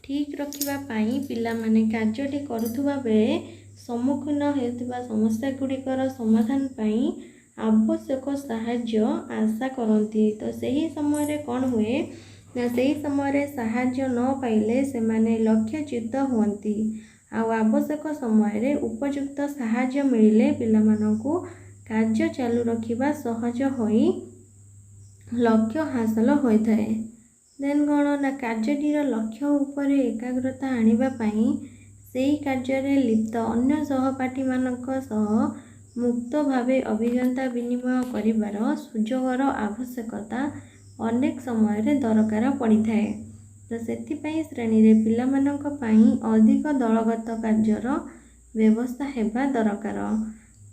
ଠିକ୍ ରଖିବା ପାଇଁ ପିଲାମାନେ କାର୍ଯ୍ୟଟି କରୁଥିବା ବେଳେ ସମ୍ମୁଖୀନ ହେଉଥିବା ସମସ୍ୟା ଗୁଡ଼ିକର ସମାଧାନ ପାଇଁ ଆବଶ୍ୟକ ସାହାଯ୍ୟ ଆଶା କରନ୍ତି। ତ ସେହି ସମୟରେ କ'ଣ ହୁଏ? ନା ସେହି ସମୟରେ ସାହାଯ୍ୟ ନ ପାଇଲେ ସେମାନେ ଲକ୍ଷ୍ୟଚ୍ୟୁତ ହୁଅନ୍ତି। ଆଉ ଆବଶ୍ୟକ ସମୟରେ ଉପଯୁକ୍ତ ସାହାଯ୍ୟ ମିଳିଲେ ପିଲାମାନଙ୍କୁ କାର୍ଯ୍ୟ ଚାଲୁ ରଖିବା ସହଜ ହୋଇ ଲକ୍ଷ୍ୟ ହାସଲ ହୋଇଥାଏ। ଦେନ୍ କ'ଣ? ନା କାର୍ଯ୍ୟଟିର ଲକ୍ଷ୍ୟ ଉପରେ ଏକାଗ୍ରତା ଆଣିବା ପାଇଁ ସେହି କାର୍ଯ୍ୟରେ ଲିପ୍ତ ଅନ୍ୟ ସହପାଠୀମାନଙ୍କ ସହ ମୁକ୍ତ ଭାବେ ଅଭିଜ୍ଞତା ବିନିମୟ କରିବାର ସୁଯୋଗର ଆବଶ୍ୟକତା ଅନେକ ସମୟରେ ଦରକାର ପଡ଼ିଥାଏ। ତ ସେଥିପାଇଁ ଶ୍ରେଣୀରେ ପିଲାମାନଙ୍କ ପାଇଁ ଅଧିକ ଦଳଗତ କାର୍ଯ୍ୟର ବ୍ୟବସ୍ଥା ହେବା ଦରକାର।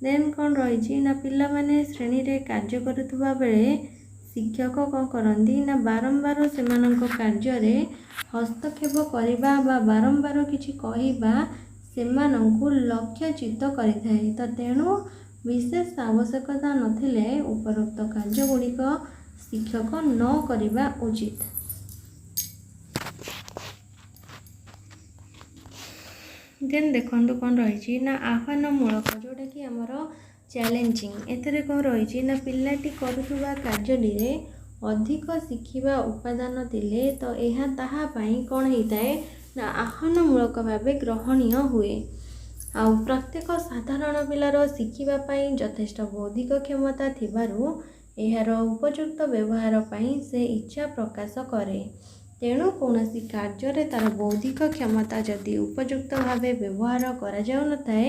ଦେନ୍ କ'ଣ ରହିଛି? ନା ପିଲାମାନେ ଶ୍ରେଣୀରେ କାର୍ଯ୍ୟ କରୁଥିବା ବେଳେ ଶିକ୍ଷକ କ'ଣ କରନ୍ତି? ନା ବାରମ୍ବାର ସେମାନଙ୍କ କାର୍ଯ୍ୟରେ ହସ୍ତକ୍ଷେପ କରିବା ବା ବାରମ୍ବାର କିଛି କହିବା ସେମାନଙ୍କୁ ଲକ୍ଷ୍ୟଚ୍ୟୁତ କରିଥାଏ। ତ ତେଣୁ ବିଶେଷ ଆବଶ୍ୟକତା ନଥିଲେ ଉପରୋକ୍ତ କାର୍ଯ୍ୟଗୁଡ଼ିକ ଶିକ୍ଷକ ନ କରିବା ଉଚିତ। ଦେନ୍ ଦେଖନ୍ତୁ କ'ଣ ରହିଛି। ନା ଆହ୍ୱାନମୂଳକ, ଯେଉଁଟାକି ଆମର ଚ୍ୟାଲେଞ୍ଜିଂ। ଏଥିରେ କ'ଣ ରହିଛି? ନା ପିଲାଟି କରୁଥିବା କାର୍ଯ୍ୟଟିରେ ଅଧିକ ଶିଖିବା ଉପାଦାନ ଥିଲେ ତ ଏହା ତାହା ପାଇଁ କ'ଣ ହେଇଥାଏ? ନା ଆହ୍ୱାନମୂଳକ ଭାବେ ଗ୍ରହଣୀୟ ହୁଏ। ଆଉ ପ୍ରତ୍ୟେକ ସାଧାରଣ ପିଲାର ଶିଖିବା ପାଇଁ ଯଥେଷ୍ଟ ବୌଦ୍ଧିକ କ୍ଷମତା ଥିବାରୁ ଏହାର ଉପଯୁକ୍ତ ବ୍ୟବହାର ପାଇଁ ସେ ଇଚ୍ଛା ପ୍ରକାଶ କରେ। ତେଣୁ କୌଣସି କାର୍ଯ୍ୟରେ ତା'ର ବୌଦ୍ଧିକ କ୍ଷମତା ଯଦି ଉପଯୁକ୍ତ ଭାବେ ବ୍ୟବହାର କରାଯାଉନଥାଏ,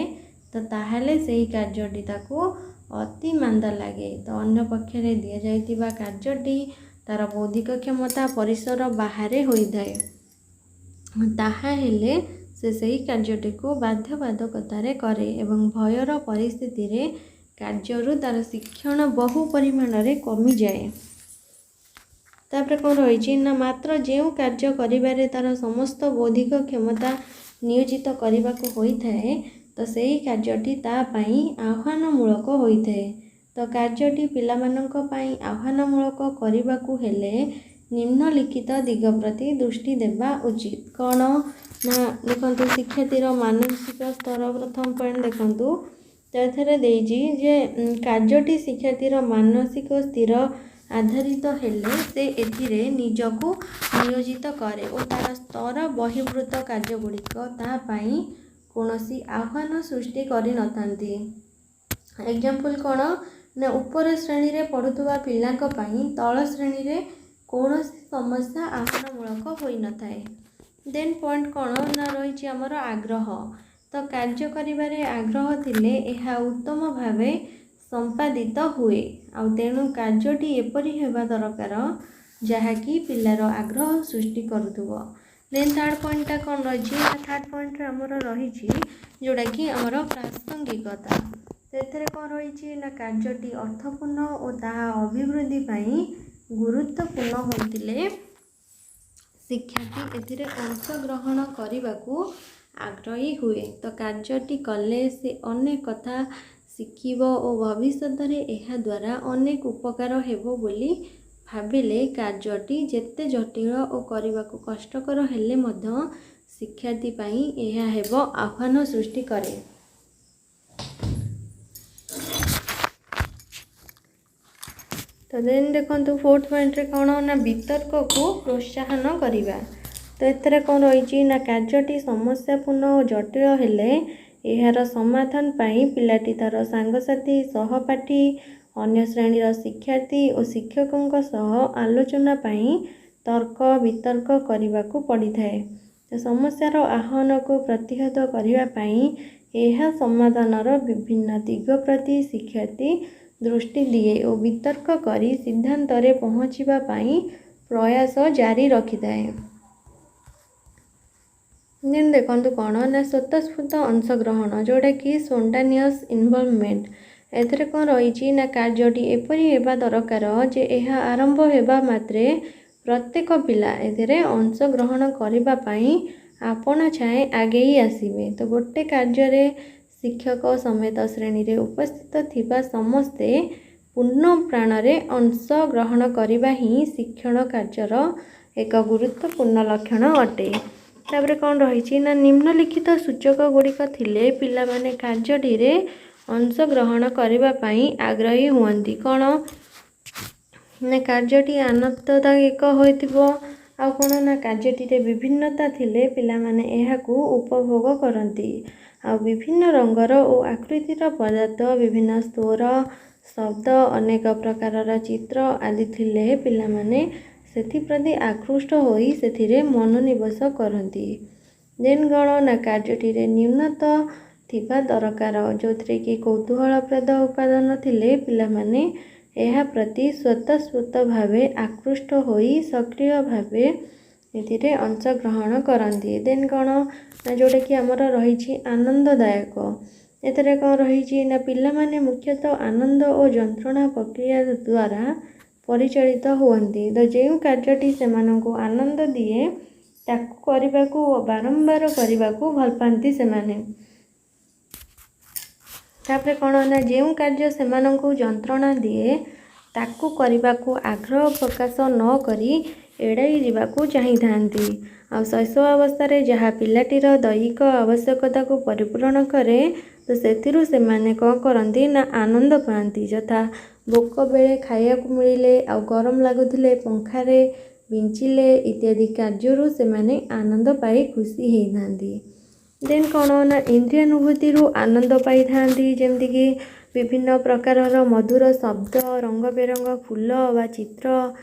ତ ତାହେଲେ ସେହି କାର୍ଯ୍ୟଟି ତାକୁ ଅତି ମାନ୍ଦା ଲାଗେ। ତ ଅନ୍ୟ ପକ୍ଷରେ ଦିଆଯାଇଥିବା କାର୍ଯ୍ୟଟି ତା'ର ବୌଦ୍ଧିକ କ୍ଷମତା ପରିସର ବାହାରେ ହୋଇଥାଏ, ତାହା ହେଲେ ସେ ସେହି କାର୍ଯ୍ୟଟିକୁ ବାଧ୍ୟବାଧକତାରେ କରେ ଏବଂ ଭୟର ପରିସ୍ଥିତିରେ କାର୍ଯ୍ୟରୁ ତା'ର ଶିକ୍ଷଣ ବହୁ ପରିମାଣରେ କମିଯାଏ। ତାପରେ କ'ଣ ରହିଛି? ନା ମାତ୍ର ଯେଉଁ କାର୍ଯ୍ୟ କରିବାରେ ତା'ର ସମସ୍ତ ବୌଦ୍ଧିକ କ୍ଷମତା ନିୟୋଜିତ କରିବାକୁ ହୋଇଥାଏ, ତ ସେଇ କାର୍ଯ୍ୟଟି ତା ପାଇଁ ଆହ୍ୱାନମୂଳକ ହୋଇଥାଏ। ତ କାର୍ଯ୍ୟଟି ପିଲାମାନଙ୍କ ପାଇଁ ଆହ୍ୱାନମୂଳକ କରିବାକୁ ହେଲେ ନିମ୍ନଲିଖିତ ଦିଗ ପ୍ରତି ଦୃଷ୍ଟି ଦେବା ଉଚିତ। କ'ଣ ନା ଦେଖନ୍ତୁ, ଶିକ୍ଷାର୍ଥୀର ମାନସିକ ସ୍ତର, ପ୍ରଥମ ପଏଣ୍ଟ ଦେଖନ୍ତୁ। ତ ଏଥିରେ ଦେଇଛି ଯେ କାର୍ଯ୍ୟଟି ଶିକ୍ଷାର୍ଥୀର ମାନସିକ ସ୍ଥିର ଆଧାରିତ ହେଲେ ସେ ଏଥିରେ ନିଜକୁ ନିୟୋଜିତ କରେ ଓ ତା'ର ସ୍ତର ବହିର୍ଭୂତ କାର୍ଯ୍ୟଗୁଡ଼ିକ ତା ପାଇଁ କୌଣସି ଆହ୍ୱାନ ସୃଷ୍ଟି କରିନଥାନ୍ତି। ଏକ୍ଜାମ୍ପଲ୍ କ'ଣ ନା ଉପର ଶ୍ରେଣୀରେ ପଢ଼ୁଥିବା ପିଲାଙ୍କ ପାଇଁ ତଳ ଶ୍ରେଣୀରେ କୌଣସି ସମସ୍ୟା ଆହ୍ୱାନମୂଳକ ହୋଇନଥାଏ। ଦେନ୍ ପଏଣ୍ଟ କ'ଣ ନା ରହିଛି ଆମର ଆଗ୍ରହ। ତ କାର୍ଯ୍ୟ କରିବାରେ ଆଗ୍ରହ ଥିଲେ ଏହା ଉତ୍ତମ ଭାବେ ସମ୍ପାଦିତ ହୁଏ, ଆଉ ତେଣୁ କାର୍ଯ୍ୟଟି ଏପରି ହେବା ଦରକାର ଯାହାକି ପିଲାର ଆଗ୍ରହ ସୃଷ୍ଟି କରୁଥିବ। ଦେନ୍ ଥାର୍ଡ଼ ପଏଣ୍ଟଟା କ'ଣ ରହିଛି ନା ଥାର୍ଡ଼ ପଏଣ୍ଟରେ ଆମର ରହିଛି ଯେଉଁଟାକି ଆମର ପ୍ରାସଙ୍ଗିକତା। ସେଥିରେ କ'ଣ ରହିଛି ନା କାର୍ଯ୍ୟଟି ଅର୍ଥପୂର୍ଣ୍ଣ ଓ ତାହା ଅଭିବୃଦ୍ଧି ପାଇଁ ଗୁରୁତ୍ୱପୂର୍ଣ୍ଣ ହୋଇଥିଲେ ଶିକ୍ଷାର୍ଥୀ ଏଥିରେ ଅଂଶଗ୍ରହଣ କରିବାକୁ ଆଗ୍ରହୀ ହୁଏ। ତ କାର୍ଯ୍ୟଟି କଲେ ସେ ଅନେକ କଥା ଶିଖିବ ଓ ଭବିଷ୍ୟତରେ ଏହାଦ୍ୱାରା ଅନେକ ଉପକାର ହେବ ବୋଲି ଭାବିଲେ କାର୍ଯ୍ୟଟି ଯେତେ ଜଟିଳ ଓ କରିବାକୁ କଷ୍ଟକର ହେଲେ ମଧ୍ୟ ଶିକ୍ଷାର୍ଥୀ ପାଇଁ ଏହା ହେବ ଆହ୍ୱାନ ସୃଷ୍ଟି କରେ। ତ ଦେନ୍ ଦେଖନ୍ତୁ, ଫୋର୍ଥ ପଏଣ୍ଟରେ କ'ଣ ନା ବିତର୍କକୁ ପ୍ରୋତ୍ସାହନ କରିବା। ତ ଏଥିରେ କ'ଣ ରହିଛି ନା କାର୍ଯ୍ୟଟି ସମସ୍ୟାପୂର୍ଣ୍ଣ ଓ ଜଟିଳ ହେଲେ ଏହାର ସମାଧାନ ପାଇଁ ପିଲାଟି ତା'ର ସାଙ୍ଗସାଥି, ସହପାଠୀ, ଅନ୍ୟ ଶ୍ରେଣୀର ଶିକ୍ଷାର୍ଥୀ ଓ ଶିକ୍ଷକଙ୍କ ସହ ଆଲୋଚନା ପାଇଁ ତର୍କ ବିତର୍କ କରିବାକୁ ପଡ଼ିଥାଏ। ତ ସମସ୍ୟାର ଆହ୍ୱାନକୁ ପ୍ରତିହତ କରିବା ପାଇଁ ଏହା ସମାଧାନର ବିଭିନ୍ନ ଦିଗ ପ୍ରତି ଶିକ୍ଷାର୍ଥୀ ଦୃଷ୍ଟି ଦିଏ ଓ ବିତର୍କ କରି ସିଦ୍ଧାନ୍ତରେ ପହଞ୍ଚିବା ପାଇଁ ପ୍ରୟାସ ଜାରି ରଖିଥାଏ। ଦେନ୍ ଦେଖନ୍ତୁ କ'ଣ ନା ସ୍ୱତଃସ୍ଫୂର୍ତ୍ତ ଅଂଶଗ୍ରହଣ, ଯେଉଁଟାକି ସ୍ପଣ୍ଟାନିୟସ୍ ଇନଭଲଭମେଣ୍ଟ। ଏଥିରେ କ'ଣ ରହିଛି ନା କାର୍ଯ୍ୟଟି ଏପରି ହେବା ଦରକାର ଯେ ଏହା ଆରମ୍ଭ ହେବା ମାତ୍ରେ ପ୍ରତ୍ୟେକ ପିଲା ଏଥିରେ ଅଂଶଗ୍ରହଣ କରିବା ପାଇଁ ଆପଣା ଛାଏଁ ଆଗେଇ ଆସିବେ। ତ ଗୋଟେ କାର୍ଯ୍ୟରେ ଶିକ୍ଷକ ସମେତ ଶ୍ରେଣୀରେ ଉପସ୍ଥିତ ଥିବା ସମସ୍ତେ ପୂର୍ଣ୍ଣ ପ୍ରାଣରେ ଅଂଶଗ୍ରହଣ କରିବା ହିଁ ଶିକ୍ଷଣ କାର୍ଯ୍ୟର ଏକ ଗୁରୁତ୍ୱପୂର୍ଣ୍ଣ ଲକ୍ଷଣ ଅଟେ। ତାପରେ କ'ଣ ରହିଛି ନା ନିମ୍ନଲିଖିତ ସୂଚକ ଗୁଡ଼ିକ ଥିଲେ ପିଲାମାନେ କାର୍ଯ୍ୟଟିରେ ଅଂଶଗ୍ରହଣ କରିବା ପାଇଁ ଆଗ୍ରହୀ ହୁଅନ୍ତି। କ'ଣ ନା କାର୍ଯ୍ୟଟି ଆନନ୍ଦଦାୟକ ହୋଇଥିବ, ଆଉ କ'ଣ ନା କାର୍ଯ୍ୟଟିରେ ବିଭିନ୍ନତା ଥିଲେ ପିଲାମାନେ ଏହାକୁ ଉପଭୋଗ କରନ୍ତି, ଆଉ ବିଭିନ୍ନ ରଙ୍ଗର ଓ ଆକୃତିର ପଦାର୍ଥ, ବିଭିନ୍ନ ସ୍ୱର, ଶବ୍ଦ, ଅନେକ ପ୍ରକାରର ଚିତ୍ର ଆଦି ଥିଲେ ପିଲାମାନେ ସେଥିପ୍ରତି ଆକୃଷ୍ଟ ହୋଇ ସେଥିରେ ମନୋନିବେଶ କରନ୍ତି। ଦେନ୍ କ'ଣ ନା କାର୍ଯ୍ୟଟିରେ ନ୍ୟୁନତା ଥିବା ଦରକାର, ଯେଉଁଥିରେ କି କୌତୂହଳପ୍ରଦ ଉପାଦାନ ଥିଲେ ପିଲାମାନେ ଏହା ପ୍ରତି ସ୍ୱତଃସ୍ଫୂର୍ତ୍ତ ଭାବେ ଆକୃଷ୍ଟ ହୋଇ ସକ୍ରିୟ ଭାବେ ଏଥିରେ ଅଂଶଗ୍ରହଣ କରନ୍ତି। ଦେନ୍ କ'ଣ ନା ଯେଉଁଟାକି ଆମର ରହିଛି ଆନନ୍ଦଦାୟକ। ଏଥିରେ କ'ଣ ରହିଛି ନା ପିଲାମାନେ ମୁଖ୍ୟତଃ ଆନନ୍ଦ ଓ ଯନ୍ତ୍ରଣା ପ୍ରକ୍ରିୟା ଦ୍ୱାରା ପରିଚାଳିତ ହୁଅନ୍ତି। ତ ଯେଉଁ କାର୍ଯ୍ୟଟି ସେମାନଙ୍କୁ ଆନନ୍ଦ ଦିଏ ତାକୁ କରିବାକୁ ଓ ବାରମ୍ବାର କରିବାକୁ ଭଲ ପାଆନ୍ତି ସେମାନେ। ତାପରେ କ'ଣ ନା ଯେଉଁ କାର୍ଯ୍ୟ ସେମାନଙ୍କୁ ଯନ୍ତ୍ରଣା ଦିଏ ତାକୁ କରିବାକୁ ଆଗ୍ରହ ପ୍ରକାଶ ନ କରି ଏଡ଼ାଇ ଯିବାକୁ ଚାହିଁଥାନ୍ତି। ଆଉ ଶୈଶବାବସ୍ଥାରେ ଯାହା ପିଲାଟିର ଦୈହିକ ଆବଶ୍ୟକତାକୁ ପରିପୂରଣ କରେ, ତ ସେଥିରୁ ସେମାନେ କ'ଣ କରନ୍ତି ନା ଆନନ୍ଦ ପାଆନ୍ତି, ଯଥା ଭୋକ ବେଳେ ଖାଇବାକୁ ମିଳିଲେ, ଆଉ ଗରମ ଲାଗୁଥିଲେ ପଙ୍ଖାରେ ବିଞ୍ଚିଲେ ଇତ୍ୟାଦି କାର୍ଯ୍ୟରୁ ସେମାନେ ଆନନ୍ଦ ପାଇ ଖୁସି ହେଇଥାନ୍ତି। ଦେନ୍ କ'ଣ ନା ଇନ୍ଦ୍ରିୟାନୁଭୂତିରୁ ଆନନ୍ଦ ପାଇଥାନ୍ତି, ଯେମିତିକି ବିଭିନ୍ନ ପ୍ରକାରର ମଧୁର ଶବ୍ଦ, ରଙ୍ଗ ବେରଙ୍ଗ ଫୁଲ ବା ଚିତ୍ର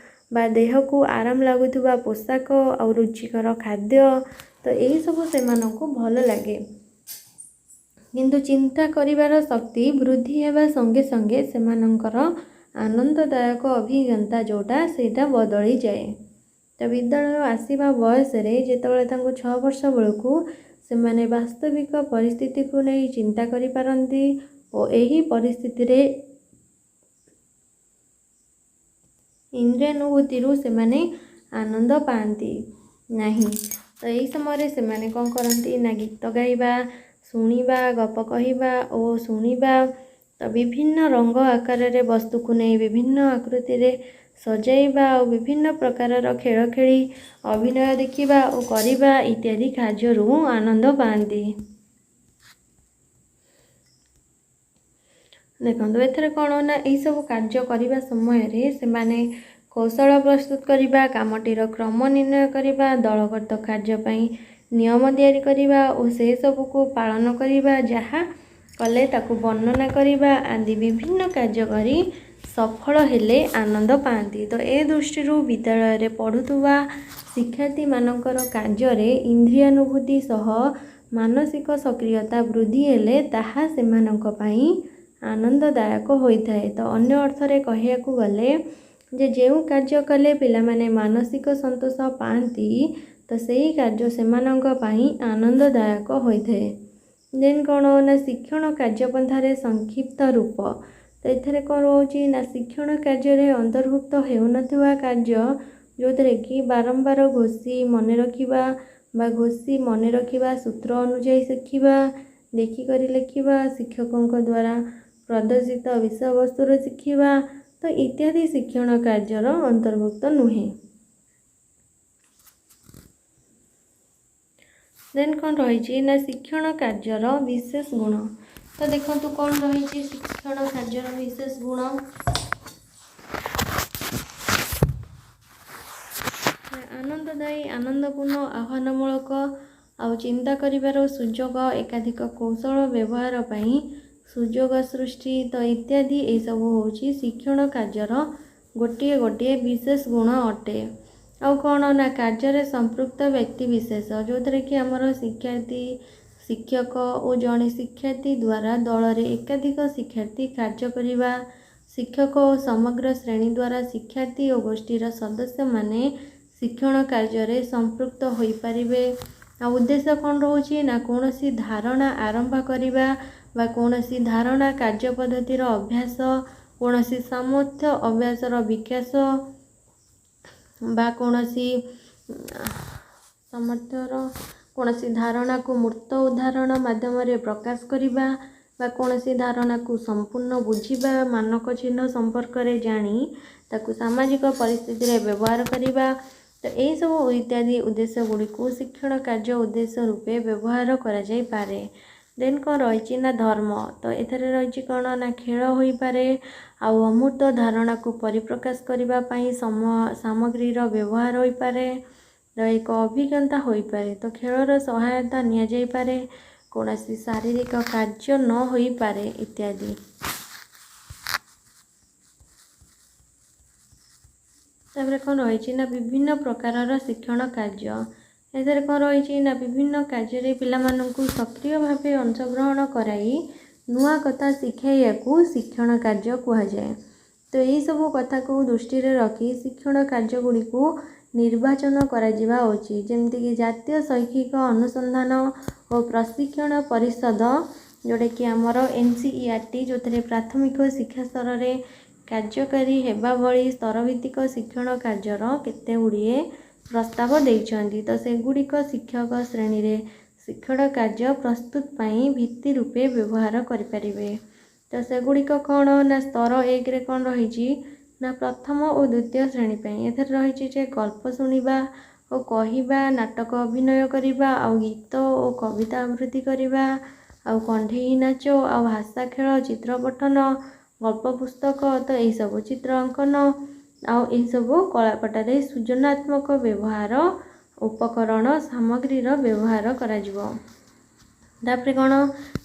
ବା ଦେହକୁ ଆରାମ ଲାଗୁଥିବା ପୋଷାକ ଆଉ ରୁଚିକର ଖାଦ୍ୟ। ତ ଏହିସବୁ ସେମାନଙ୍କୁ ଭଲ ଲାଗେ। କିନ୍ତୁ ଚିନ୍ତା କରିବାର ଶକ୍ତି ବୃଦ୍ଧି ହେବା ସଙ୍ଗେ ସଙ୍ଗେ ସେମାନଙ୍କର ଆନନ୍ଦଦାୟକ ଅଭିଜ୍ଞତା ଯେଉଁଟା ସେଇଟା ବଦଳିଯାଏ। ତ ବିଦ୍ୟାଳୟ ଆସିବା ବୟସରେ ଯେତେବେଳେ ତାଙ୍କୁ 6 ବର୍ଷ ବେଳକୁ ସେମାନେ ବାସ୍ତବିକ ପରିସ୍ଥିତିକୁ ନେଇ ଚିନ୍ତା କରିପାରନ୍ତି ଓ ଏହି ପରିସ୍ଥିତିରେ ଇନ୍ଦ୍ରିୟାନୁଭୂତିରୁ ସେମାନେ ଆନନ୍ଦ ପାଆନ୍ତି ନାହିଁ। ତ ଏହି ସମୟରେ ସେମାନେ କ'ଣ କରନ୍ତି ନା ଗୀତ ଗାଇବା, ଶୁଣିବା, ଗପ କହିବା ଓ ଶୁଣିବା, ତ ବିଭିନ୍ନ ରଙ୍ଗ ଆକାରରେ ବସ୍ତୁକୁ ନେଇ ବିଭିନ୍ନ ଆକୃତିରେ ସଜାଇବା ଆଉ ବିଭିନ୍ନ ପ୍ରକାରର ଖେଳ ଖେଳି ଅଭିନୟ ଦେଖିବା ଓ କରିବା ଇତ୍ୟାଦି କାର୍ଯ୍ୟରୁ ଆନନ୍ଦ ପାଆନ୍ତି। ଦେଖନ୍ତୁ, ଏଥିରେ କ'ଣ ନା ଏହିସବୁ କାର୍ଯ୍ୟ କରିବା ସମୟରେ ସେମାନେ କୌଶଳ ପ୍ରସ୍ତୁତ କରିବା, କାମଟିର କ୍ରମ ନିର୍ଣ୍ଣୟ କରିବା, ଦଳଗତ କାର୍ଯ୍ୟ ପାଇଁ ନିୟମ ତିଆରି କରିବା ଓ ସେସବୁକୁ ପାଳନ କରିବା, ଯାହା କଲେ ତାକୁ ବର୍ଣ୍ଣନା କରିବା ଆଦି ବିଭିନ୍ନ କାର୍ଯ୍ୟ କରି ସଫଳ ହେଲେ ଆନନ୍ଦ ପାଆନ୍ତି। ତ ଏ ଦୃଷ୍ଟିରୁ ବିଦ୍ୟାଳୟରେ ପଢ଼ୁଥିବା ଶିକ୍ଷାର୍ଥୀମାନଙ୍କର କାର୍ଯ୍ୟରେ ଇନ୍ଦ୍ରିୟାନୁଭୂତି ସହ ମାନସିକ ସକ୍ରିୟତା ବୃଦ୍ଧି ହେଲେ ତାହା ସେମାନଙ୍କ ପାଇଁ ଆନନ୍ଦଦାୟକ ହୋଇଥାଏ। ତ ଅନ୍ୟ ଅର୍ଥରେ କହିବାକୁ ଗଲେ ଯେ ଯେଉଁ କାର୍ଯ୍ୟ କଲେ ପିଲାମାନେ ମାନସିକ ସନ୍ତୋଷ ପାଆନ୍ତି, ତ ସେଇ କାର୍ଯ୍ୟ ସେମାନଙ୍କ ପାଇଁ ଆନନ୍ଦଦାୟକ ହୋଇଥାଏ। ଦେନ୍ କ'ଣ ନା ଶିକ୍ଷଣ କାର୍ଯ୍ୟପନ୍ଥାରେ ସଂକ୍ଷିପ୍ତ ରୂପ। ତ ଏଥିରେ କ'ଣ ରହୁଛି ନା ଶିକ୍ଷଣ କାର୍ଯ୍ୟରେ ଅନ୍ତର୍ଭୁକ୍ତ ହେଉନଥିବା କାର୍ଯ୍ୟ, ଯେଉଁଥିରେ କି ବାରମ୍ବାର ଘୋଷି ମନେ ରଖିବା ବା ଘୋଷି ମନେ ରଖିବା, ସୂତ୍ର ଅନୁଯାୟୀ ଶିଖିବା, ଦେଖିକରି ଲେଖିବା, ଶିକ୍ଷକଙ୍କ ଦ୍ୱାରା ପ୍ରଦର୍ଶିତ ବିଷୟବସ୍ତୁରୁ ଶିଖିବା, ତ ଇତ୍ୟାଦି ଶିକ୍ଷଣ କାର୍ଯ୍ୟର ଅନ୍ତର୍ଭୁକ୍ତ ନୁହେଁ। ଦେନ୍ କ'ଣ ରହିଛି ନା ଶିକ୍ଷଣ କାର୍ଯ୍ୟର ବିଶେଷ ଗୁଣ। ତ ଦେଖନ୍ତୁ, କ'ଣ ରହିଛି ଶିକ୍ଷଣ କାର୍ଯ୍ୟର ବିଶେଷ ଗୁଣ? ଆନନ୍ଦଦାୟୀ, ଆନନ୍ଦପୂର୍ଣ୍ଣ, ଆହ୍ୱାନମୂଳକ ଆଉ ଚିନ୍ତା କରିବାର ସୁଯୋଗ, ଏକାଧିକ କୌଶଳ ବ୍ୟବହାର ପାଇଁ ସୁଯୋଗ ସୃଷ୍ଟି, ତ ଇତ୍ୟାଦି ଏସବୁ ହେଉଛି ଶିକ୍ଷଣ କାର୍ଯ୍ୟର ଗୋଟିଏ ଗୋଟିଏ ବିଶେଷ ଗୁଣ ଅଟେ। ଆଉ କ'ଣ ନା କାର୍ଯ୍ୟରେ ସମ୍ପୃକ୍ତ ବ୍ୟକ୍ତି ବିଶେଷ, ଯେଉଁଥିରେ କି ଆମର ଶିକ୍ଷାର୍ଥୀ, ଶିକ୍ଷକ ଓ ଜଣେ ଶିକ୍ଷାର୍ଥୀ ଦ୍ୱାରା ଦଳରେ ଏକାଧିକ ଶିକ୍ଷାର୍ଥୀ କାର୍ଯ୍ୟ କରିବା, ଶିକ୍ଷକ ଓ ସମଗ୍ର ଶ୍ରେଣୀ ଦ୍ୱାରା ଶିକ୍ଷାର୍ଥୀ ଓ ଗୋଷ୍ଠୀର ସଦସ୍ୟମାନେ ଶିକ୍ଷଣ କାର୍ଯ୍ୟରେ ସମ୍ପୃକ୍ତ ହୋଇପାରିବେ। ଆଉ ଉଦ୍ଦେଶ୍ୟ କ'ଣ ରହୁଛି ନା କୌଣସି ଧାରଣା ଆରମ୍ଭ କରିବା ବା କୌଣସି ଧାରଣା କାର୍ଯ୍ୟ ପଦ୍ଧତିର ଅଭ୍ୟାସ, କୌଣସି ସାମର୍ଥ୍ୟ ଅଭ୍ୟାସର ବିକାଶ ବା କୌଣସି ସାମର୍ଥ୍ୟର କୌଣସି ଧାରଣାକୁ ମୂର୍ତ୍ତ ଉଦାହରଣ ମାଧ୍ୟମରେ ପ୍ରକାଶ କରିବା ବା କୌଣସି ଧାରଣାକୁ ସମ୍ପୂର୍ଣ୍ଣ ବୁଝିବା, ମାନକ ଚିହ୍ନ ସମ୍ପର୍କରେ ଜାଣି ତାକୁ ସାମାଜିକ ପରିସ୍ଥିତିରେ ବ୍ୟବହାର କରିବା, ତ ଏହିସବୁ ଇତ୍ୟାଦି ଉଦ୍ଦେଶ୍ୟ ଗୁଡ଼ିକୁ ଶିକ୍ଷଣ କାର୍ଯ୍ୟ ଉଦ୍ଦେଶ୍ୟ ରୂପେ ବ୍ୟବହାର କରାଯାଇପାରେ। ଦେନ୍ କ'ଣ ରହିଛି ନା ଧର୍ମ। ତ ଏଥିରେ ରହିଛି କ'ଣ ନା ଖେଳ ହୋଇପାରେ ଆଉ ଅମୂର୍ତ୍ତ ଧାରଣାକୁ ପରିପ୍ରକାଶ କରିବା ପାଇଁ ସାମଗ୍ରୀର ବ୍ୟବହାର ହୋଇପାରେ, ତ ଏକ ଅଭିଜ୍ଞତା ହୋଇପାରେ, ତ ଖେଳର ସହାୟତା ନିଆଯାଇପାରେ, କୌଣସି ଶାରୀରିକ କାର୍ଯ୍ୟ ନ ହୋଇପାରେ ଇତ୍ୟାଦି। ତାପରେ କ'ଣ ରହିଛି ନା ବିଭିନ୍ନ ପ୍ରକାରର ଶିକ୍ଷଣ କାର୍ଯ୍ୟ। ଏଥିରେ କ'ଣ ରହିଛି ନା ବିଭିନ୍ନ କାର୍ଯ୍ୟରେ ପିଲାମାନଙ୍କୁ ସକ୍ରିୟ ଭାବେ ଅଂଶଗ୍ରହଣ କରାଇ ନୂଆ କଥା ଶିଖାଇବାକୁ ଶିକ୍ଷଣ କାର୍ଯ୍ୟ କୁହାଯାଏ। ତ ଏହିସବୁ କଥାକୁ ଦୃଷ୍ଟିରେ ରଖି ଶିକ୍ଷଣ କାର୍ଯ୍ୟଗୁଡ଼ିକୁ ନିର୍ବାଚନ କରାଯିବା ଉଚିତ। ଯେମିତିକି ଜାତୀୟ ଶୈକ୍ଷିକ ଅନୁସନ୍ଧାନ ଓ ପ୍ରଶିକ୍ଷଣ ପରିଷଦ, ଯେଉଁଟାକି ଆମର NCERT, ଯେଉଁଥିରେ ପ୍ରାଥମିକ ଶିକ୍ଷା ସ୍ତରରେ କାର୍ଯ୍ୟକାରୀ ହେବା ଭଳି ସ୍ତରଭିତ୍ତିକ ଶିକ୍ଷଣ କାର୍ଯ୍ୟର କେତେ ଗୁଡ଼ିଏ ପ୍ରସ୍ତାବ ଦେଇଛନ୍ତି। ତ ସେଗୁଡ଼ିକ ଶିକ୍ଷକ ଶ୍ରେଣୀରେ ଶିକ୍ଷଣ କାର୍ଯ୍ୟ ପ୍ରସ୍ତୁତ ପାଇଁ ଭିତ୍ତି ରୂପେ ବ୍ୟବହାର କରିପାରିବେ। ତ ସେଗୁଡ଼ିକ କ'ଣ ନା ସ୍ତର 1ରେ କ'ଣ ରହିଛି ନା ପ୍ରଥମ ଓ ଦ୍ୱିତୀୟ ଶ୍ରେଣୀ ପାଇଁ ଏଥିରେ ରହିଛି ଯେ ଗଳ୍ପ ଶୁଣିବା ଓ କହିବା, ନାଟକ ଅଭିନୟ କରିବା, ଆଉ ଗୀତ ଓ କବିତା ଆବୃତ୍ତି କରିବା, ଆଉ କଣ୍ଢେଇ ନାଚ, ଆଉ ଭାଷା ଖେଳ, ଚିତ୍ର ପଠନ, ଗଳ୍ପ ପୁସ୍ତକ, ତ ଏହିସବୁ ଚିତ୍ର ଅଙ୍କନ ଆଉ ଏହିସବୁ କଳାପଟାରେ ସୃଜନାତ୍ମକ ବ୍ୟବହାର ଉପକରଣ ସାମଗ୍ରୀର ବ୍ୟବହାର କରାଯିବ। ତାପରେ କ'ଣ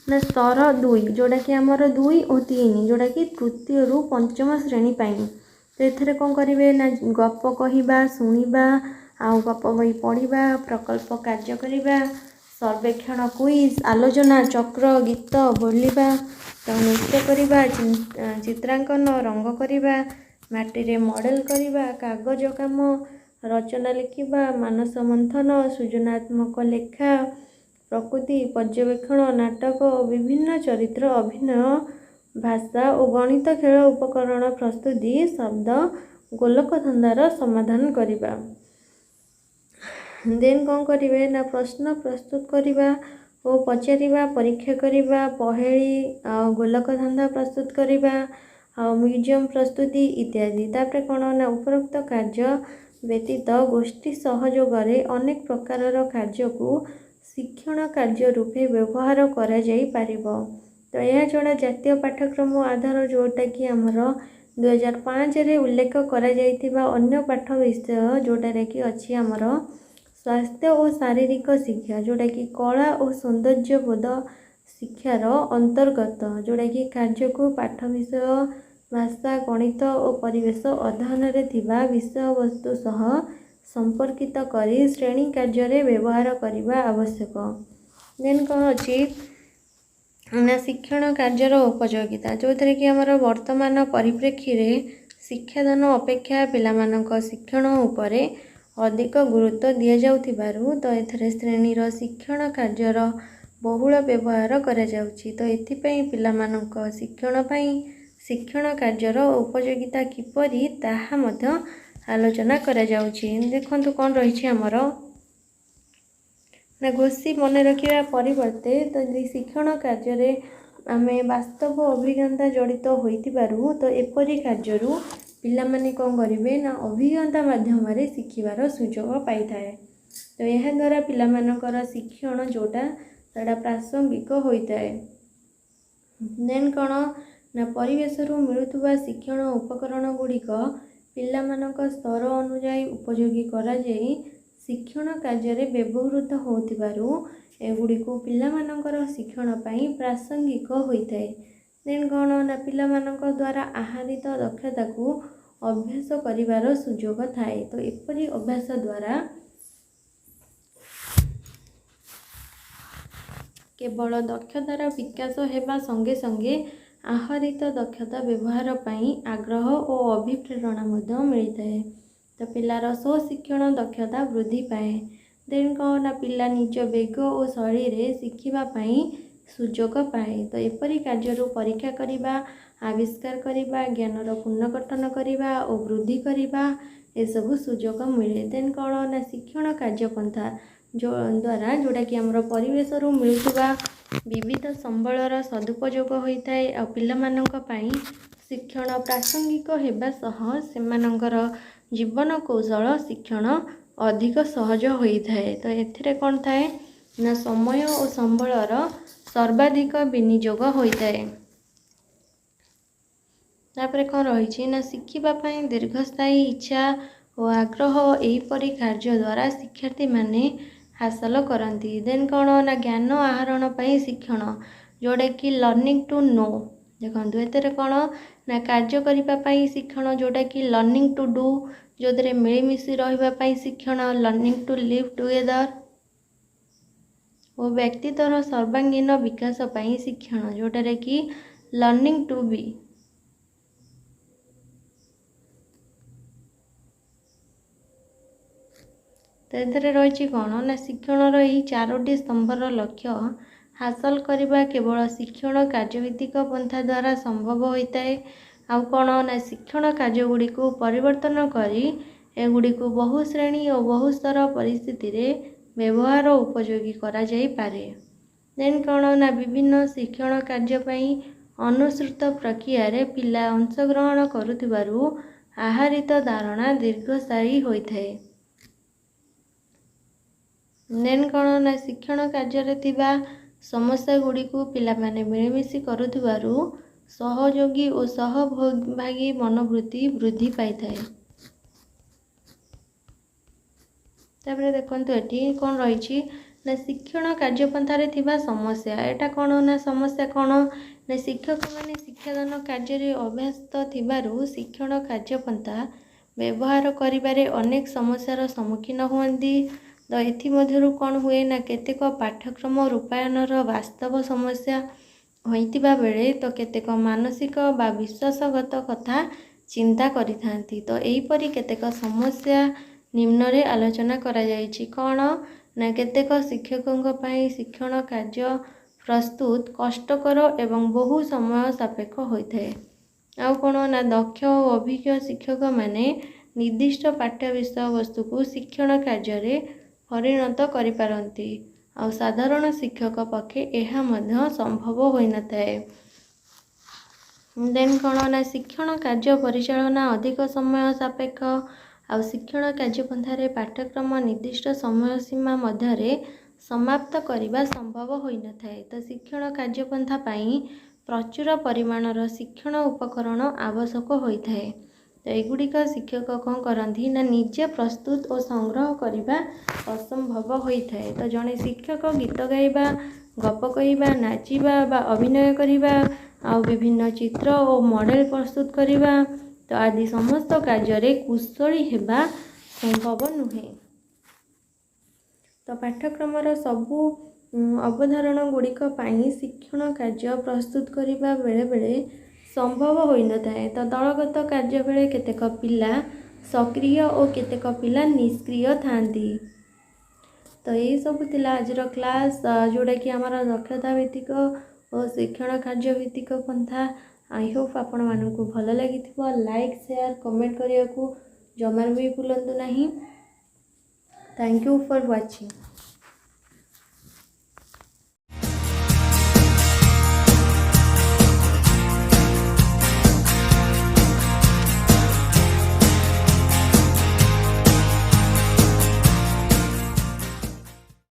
ନା ସ୍ତର 2, ଯେଉଁଟାକି ଆମର 2 ଓ 3, ଯେଉଁଟାକି ତୃତୀୟରୁ ପଞ୍ଚମ ଶ୍ରେଣୀ ପାଇଁ। ତ ଏଥିରେ କ'ଣ କରିବେ ନା ଗପ କହିବା, ଶୁଣିବା, ଆଉ ଗପ ବହି ପଢ଼ିବା, ପ୍ରକଳ୍ପ କାର୍ଯ୍ୟ କରିବା, ସର୍ବେକ୍ଷଣ, କୁଇଜ୍, ଆଲୋଚନା ଚକ୍ର, ଗୀତ ବୋଲିବା, ତ ନୃତ୍ୟ କରିବା, ଚିତ୍ରାଙ୍କନ, ରଙ୍ଗ କରିବା, ମାଟିରେ ମଡ଼େଲ୍ କରିବା, କାଗଜ କାମ, ରଚନା ଲେଖିବା, ମାନସ ମନ୍ଥନ, ସୃଜନାତ୍ମକ ଲେଖା, ପ୍ରକୃତି ପର୍ଯ୍ୟବେକ୍ଷଣ, ନାଟକ ଓ ବିଭିନ୍ନ ଚରିତ୍ର ଅଭିନୟ, ଭାଷା ଓ ଗଣିତ ଖେଳ ଉପକରଣ ପ୍ରସ୍ତୁତି, ଶବ୍ଦ ଗୋଲକଧନ୍ଦାର ସମାଧାନ କରିବା। ଦେନ୍ କ'ଣ କରିବେ ନା ପ୍ରଶ୍ନ ପ୍ରସ୍ତୁତ କରିବା ଓ ପଚାରିବା, ପରୀକ୍ଷା କରିବା, ପହେଳି ଆଉ ଗୋଲକଧନ୍ଦା ପ୍ରସ୍ତୁତ କରିବା, ଆଉ ମ୍ୟୁଜିୟମ୍ ପ୍ରସ୍ତୁତି ଇତ୍ୟାଦି। ତାପରେ କ'ଣ ନା ଉପରୋକ୍ତ କାର୍ଯ୍ୟ ବ୍ୟତୀତ ଗୋଷ୍ଠୀ ସହଯୋଗରେ ଅନେକ ପ୍ରକାରର କାର୍ଯ୍ୟକୁ ଶିକ୍ଷଣ କାର୍ଯ୍ୟ ରୂପେ ବ୍ୟବହାର କରାଯାଇପାରିବ। ତ ଏହାଛଡ଼ା ଜାତୀୟ ପାଠ୍ୟକ୍ରମ ଆଧାର, ଯେଉଁଟାକି ଆମର 2005ରେ ଉଲ୍ଲେଖ କରାଯାଇଥିବା ଅନ୍ୟ ପାଠ ବିଷୟ, ଯେଉଁଟାରେ କି ଅଛି ଆମର ସ୍ୱାସ୍ଥ୍ୟ ଓ ଶାରୀରିକ ଶିକ୍ଷା, ଯେଉଁଟାକି କଳା ଓ ସୌନ୍ଦର୍ଯ୍ୟବୋଧ ଶିକ୍ଷାର ଅନ୍ତର୍ଗତ, ଯେଉଁଟାକି କାର୍ଯ୍ୟକୁ ପାଠ ବିଷୟ ଭାଷା, ଗଣିତ ଓ ପରିବେଶ ଅଧ୍ୟୟନରେ ଥିବା ବିଷୟବସ୍ତୁ ସହ ସମ୍ପର୍କିତ କରି ଶ୍ରେଣୀ କାର୍ଯ୍ୟରେ ବ୍ୟବହାର କରିବା ଆବଶ୍ୟକ। ଦେନ୍ କ'ଣ ଅଛି ନା ଶିକ୍ଷଣ କାର୍ଯ୍ୟର ଉପଯୋଗିତା, ଯେଉଁଥିରେ କି ଆମର ବର୍ତ୍ତମାନ ପରିପ୍ରେକ୍ଷୀରେ ଶିକ୍ଷାଦାନ ଅପେକ୍ଷା ପିଲାମାନଙ୍କ ଶିକ୍ଷଣ ଉପରେ ଅଧିକ ଗୁରୁତ୍ୱ ଦିଆଯାଉଥିବାରୁ ତ ଏଥିରେ ଶ୍ରେଣୀର ଶିକ୍ଷଣ କାର୍ଯ୍ୟର ବହୁଳ ବ୍ୟବହାର କରାଯାଉଛି। ତ ଏଥିପାଇଁ ପିଲାମାନଙ୍କ ଶିକ୍ଷଣ ପାଇଁ ଶିକ୍ଷଣ କାର୍ଯ୍ୟର ଉପଯୋଗିତା କିପରି ତାହା ମଧ୍ୟ ଆଲୋଚନା କରାଯାଉଛି। ଦେଖନ୍ତୁ କ'ଣ ରହିଛି ଆମର ନା ଘୋଷି ମନେ ରଖିବା ପରିବର୍ତ୍ତେ ତ ଯଦି ଶିକ୍ଷଣ କାର୍ଯ୍ୟରେ ଆମେ ବାସ୍ତବ ଅଭିଜ୍ଞତା ଜଡ଼ିତ ହୋଇଥିବାରୁ ତ ଏପରି କାର୍ଯ୍ୟରୁ ପିଲାମାନେ କ'ଣ କରିବେ ନା ଅଭିଜ୍ଞତା ମାଧ୍ୟମରେ ଶିଖିବାର ସୁଯୋଗ ପାଇଥାଏ। ତ ଏହାଦ୍ୱାରା ପିଲାମାନଙ୍କର ଶିକ୍ଷଣ ଯେଉଁଟା ସେଇଟା ପ୍ରାସଙ୍ଗିକ ହୋଇଥାଏ। ଦେନ୍ କ'ଣ ନା ପରିବେଶରୁ ମିଳୁଥିବା ଶିକ୍ଷଣ ଉପକରଣ ଗୁଡ଼ିକ ପିଲାମାନଙ୍କ ସ୍ତର ଅନୁଯାୟୀ ଉପଯୋଗୀ କରାଯାଇ ଶିକ୍ଷଣ କାର୍ଯ୍ୟରେ ବ୍ୟବହୃତ ହେଉଥିବାରୁ ଏଗୁଡ଼ିକୁ ପିଲାମାନଙ୍କର ଶିକ୍ଷଣ ପାଇଁ ପ୍ରାସଙ୍ଗିକ ହୋଇଥାଏ। ଦେନ୍ କ'ଣ ନା ପିଲାମାନଙ୍କ ଦ୍ୱାରା ଆହରିତ ଦକ୍ଷତାକୁ ଅଭ୍ୟାସ କରିବାର ସୁଯୋଗ ଥାଏ। ତ ଏପରି ଅଭ୍ୟାସ ଦ୍ୱାରା କେବଳ ଦକ୍ଷତାର ବିକାଶ ହେବା ସଙ୍ଗେ ସଙ୍ଗେ ଆହରିତ ଦକ୍ଷତା ବ୍ୟବହାର ପାଇଁ ଆଗ୍ରହ ଓ ଅଭିପ୍ରେରଣା ମଧ୍ୟ ମିଳିଥାଏ। ତ ପିଲାର ସ୍ୱଶିକ୍ଷଣ ଦକ୍ଷତା ବୃଦ୍ଧି ପାଏ। ଦେନ୍ କ'ଣ ନା ପିଲା ନିଜ ବେଗ ଓ ଶୈଳୀରେ ଶିଖିବା ପାଇଁ ସୁଯୋଗ ପାଏ। ତ ଏପରି କାର୍ଯ୍ୟରୁ ପରୀକ୍ଷା କରିବା, ଆବିଷ୍କାର କରିବା, ଜ୍ଞାନର ପୁନର୍ଗଠନ କରିବା ଓ ବୃଦ୍ଧି କରିବା ଏସବୁ ସୁଯୋଗ ମିଳେ। ଦେନ୍ କ'ଣ ନା ଶିକ୍ଷଣ କାର୍ଯ୍ୟପନ୍ଥା ଦ୍ୱାରା, ଯେଉଁଟାକି ଆମର ପରିବେଶରୁ ମିଳୁଥିବା ବିବିଧ ସମ୍ବଳର ସଦୁପଯୋଗ ହୋଇଥାଏ, ଆଉ ପିଲାମାନଙ୍କ ପାଇଁ ଶିକ୍ଷଣ ପ୍ରାସଙ୍ଗିକ ହେବା ସହ ସେମାନଙ୍କର ଜୀବନ କୌଶଳ ଶିକ୍ଷଣ ଅଧିକ ସହଜ ହୋଇଥାଏ। ତ ଏଥିରେ କ'ଣ ଥାଏ ନା ସମୟ ଓ ସମ୍ବଳର ସର୍ବାଧିକ ବିନିଯୋଗ ହୋଇଥାଏ। ତାପରେ କ'ଣ ରହିଛି ନା ଶିଖିବା ପାଇଁ ଦୀର୍ଘସ୍ଥାୟୀ ଇଚ୍ଛା ଓ ଆଗ୍ରହ ଏହିପରି କାର୍ଯ୍ୟ ଦ୍ୱାରା ଶିକ୍ଷାର୍ଥୀମାନେ ହାସଲ କରନ୍ତି। ଦେନ୍ କ'ଣ ନା ଜ୍ଞାନ ଆହରଣ ପାଇଁ ଶିକ୍ଷଣ, ଯେଉଁଟାକି ଲର୍ଣ୍ଣିଂ ଟୁ ନୋ। ଦେଖନ୍ତୁ ଏଥିରେ କ'ଣ ନା କାର୍ଯ୍ୟ କରିବା ପାଇଁ ଶିକ୍ଷଣ, ଯେଉଁଟାକି ଲର୍ଣ୍ଣିଂ ଟୁ do, ଯେଉଁଥିରେ ମିଳିମିଶି ରହିବା ପାଇଁ ଶିକ୍ଷଣ, ଲର୍ଣ୍ଣିଂ ଟୁ ଲିଭ୍ ଟୁଗେଦର, ଓ ବ୍ୟକ୍ତିତ୍ୱର ସର୍ବାଙ୍ଗୀନ ବିକାଶ ପାଇଁ ଶିକ୍ଷଣ, ଯେଉଁଟାରେ କି ଲର୍ଣ୍ଣିଂ ଟୁ ବି। ତ ଏଥିରେ ରହିଛି କ'ଣ ନା ଶିକ୍ଷଣର ଏହି ଚାରୋଟି ସ୍ତମ୍ଭର ଲକ୍ଷ୍ୟ ହାସଲ କରିବା କେବଳ ଶିକ୍ଷଣ କାର୍ଯ୍ୟଭିତ୍ତିକ ପନ୍ଥା ଦ୍ୱାରା ସମ୍ଭବ ହୋଇଥାଏ। ଆଉ କ'ଣ ନା ଶିକ୍ଷଣ କାର୍ଯ୍ୟଗୁଡ଼ିକୁ ପରିବର୍ତ୍ତନ କରି ଏଗୁଡ଼ିକୁ ବହୁ ଶ୍ରେଣୀ ଓ ବହୁ ସ୍ତର ପରିସ୍ଥିତିରେ ବ୍ୟବହାର ଉପଯୋଗୀ କରାଯାଇପାରେ। ଦେନ୍ କ'ଣ ନା ବିଭିନ୍ନ ଶିକ୍ଷଣ କାର୍ଯ୍ୟ ପାଇଁ ଅନୁସୃତ ପ୍ରକ୍ରିୟାରେ ପିଲା ଅଂଶଗ୍ରହଣ କରୁଥିବାରୁ ଆହରିତ ଧାରଣା ଦୀର୍ଘସ୍ଥାୟୀ ହୋଇଥାଏ। ଦେନ୍ କ'ଣ ନା ଶିକ୍ଷଣ କାର୍ଯ୍ୟରେ ଥିବା ସମସ୍ୟା ଗୁଡ଼ିକୁ ପିଲାମାନେ ମିଳିମିଶି କରୁଥିବାରୁ ସହଯୋଗୀ ଓ ସହଭାଗୀ ମନୋବୃତ୍ତି ବୃଦ୍ଧି ପାଇଥାଏ। ତାପରେ ଦେଖନ୍ତୁ ଏଠି କ'ଣ ରହିଛି ନା ଶିକ୍ଷଣ କାର୍ଯ୍ୟପନ୍ଥାରେ ଥିବା ସମସ୍ୟା। ଏଇଟା କ'ଣ ନା ସମସ୍ୟା କ'ଣ ନା ଶିକ୍ଷକମାନେ ଶିକ୍ଷାଦାନ କାର୍ଯ୍ୟରେ ଅଭ୍ୟସ୍ତ ଥିବାରୁ ଶିକ୍ଷଣ କାର୍ଯ୍ୟପନ୍ଥା ବ୍ୟବହାର କରିବାରେ ଅନେକ ସମସ୍ୟାର ସମ୍ମୁଖୀନ ହୁଅନ୍ତି। ତ ଏଥିମଧ୍ୟରୁ କ'ଣ ହୁଏ ନା କେତେକ ପାଠ୍ୟକ୍ରମ ରୂପାୟନର ବାସ୍ତବ ସମସ୍ୟା ହୋଇଥିବା ବେଳେ ତ କେତେକ ମାନସିକ ବା ବିଶ୍ୱାସଗତ କଥା ଚିନ୍ତା କରିଥାନ୍ତି। ତ ଏହିପରି କେତେକ ସମସ୍ୟା ନିମ୍ନରେ ଆଲୋଚନା କରାଯାଇଛି। କ'ଣ ନା କେତେକ ଶିକ୍ଷକଙ୍କ ପାଇଁ ଶିକ୍ଷଣ କାର୍ଯ୍ୟ ପ୍ରସ୍ତୁତ କଷ୍ଟକର ଏବଂ ବହୁ ସମୟ ସାପେକ୍ଷ ହୋଇଥାଏ। ଆଉ କ'ଣ ନା ଦକ୍ଷ ଓ ଅଭିଜ୍ଞ ଶିକ୍ଷକମାନେ ନିର୍ଦ୍ଦିଷ୍ଟ ପାଠ୍ୟ ବିଷୟବସ୍ତୁକୁ ଶିକ୍ଷଣ କାର୍ଯ୍ୟରେ ପରିଣତ କରିପାରନ୍ତି। ଆଉ ସାଧାରଣ ଶିକ୍ଷକ ପକ୍ଷେ ଏହା ମଧ୍ୟ ସମ୍ଭବ ହୋଇନଥାଏ। ଦେନ୍ କ'ଣ ନା ଶିକ୍ଷଣ କାର୍ଯ୍ୟ ପରିଚାଳନା ଅଧିକ ସମୟ ସାପେକ୍ଷ। ଆଉ ଶିକ୍ଷଣ କାର୍ଯ୍ୟପନ୍ଥାରେ ପାଠ୍ୟକ୍ରମ ନିର୍ଦ୍ଦିଷ୍ଟ ସମୟ ସୀମା ମଧ୍ୟରେ ସମାପ୍ତ କରିବା ସମ୍ଭବ ହୋଇନଥାଏ। ତ ଶିକ୍ଷଣ କାର୍ଯ୍ୟପନ୍ଥା ପାଇଁ ପ୍ରଚୁର ପରିମାଣର ଶିକ୍ଷଣ ଉପକରଣ ଆବଶ୍ୟକ ହୋଇଥାଏ। ତ ଏଗୁଡ଼ିକ ଶିକ୍ଷକ କ'ଣ କରନ୍ତି ନା ନିଜେ ପ୍ରସ୍ତୁତ ଓ ସଂଗ୍ରହ କରିବା ଅସମ୍ଭବ ହୋଇଥାଏ। ତ ଜଣେ ଶିକ୍ଷକ ଗୀତ ଗାଇବା, ଗପ କହିବା, ନାଚିବା ବା ଅଭିନୟ କରିବା, ଆଉ ବିଭିନ୍ନ ଚିତ୍ର ଓ ମଡ଼େଲ ପ୍ରସ୍ତୁତ କରିବା ତ ଆଦି ସମସ୍ତ କାର୍ଯ୍ୟରେ କୁଶଳୀ ହେବା ସମ୍ଭବ ନୁହେଁ। ତ ପାଠ୍ୟକ୍ରମର ସବୁ ଅବଧାରଣ ଗୁଡ଼ିକ ପାଇଁ ଶିକ୍ଷଣ କାର୍ଯ୍ୟ ପ୍ରସ୍ତୁତ କରିବା ବେଳେବେଳେ ସମ୍ଭବ ହୋଇନଥାଏ। ତ ଦଳଗତ କାର୍ଯ୍ୟ ବେଳେ କେତେକ ପିଲା ସକ୍ରିୟ ଓ କେତେକ ପିଲା ନିଷ୍କ୍ରିୟ ଥାଆନ୍ତି। ତ ଏଇସବୁ ଥିଲା ଆଜିର କ୍ଲାସ୍, ଯେଉଁଟାକି ଆମର ଦକ୍ଷତା ଭିତ୍ତିକ ଓ ଶିକ୍ଷଣ କାର୍ଯ୍ୟ ଭିତ୍ତିକ ପନ୍ଥା। I Hope ଆପଣମାନଙ୍କୁ ଭଲ ଲାଗିଥିବ। ଲାଇକ୍, ସେୟାର, କମେଣ୍ଟ କରିବାକୁ ଜମାରୁ ବି ଭୁଲନ୍ତୁ ନାହିଁ। Thank you for watching.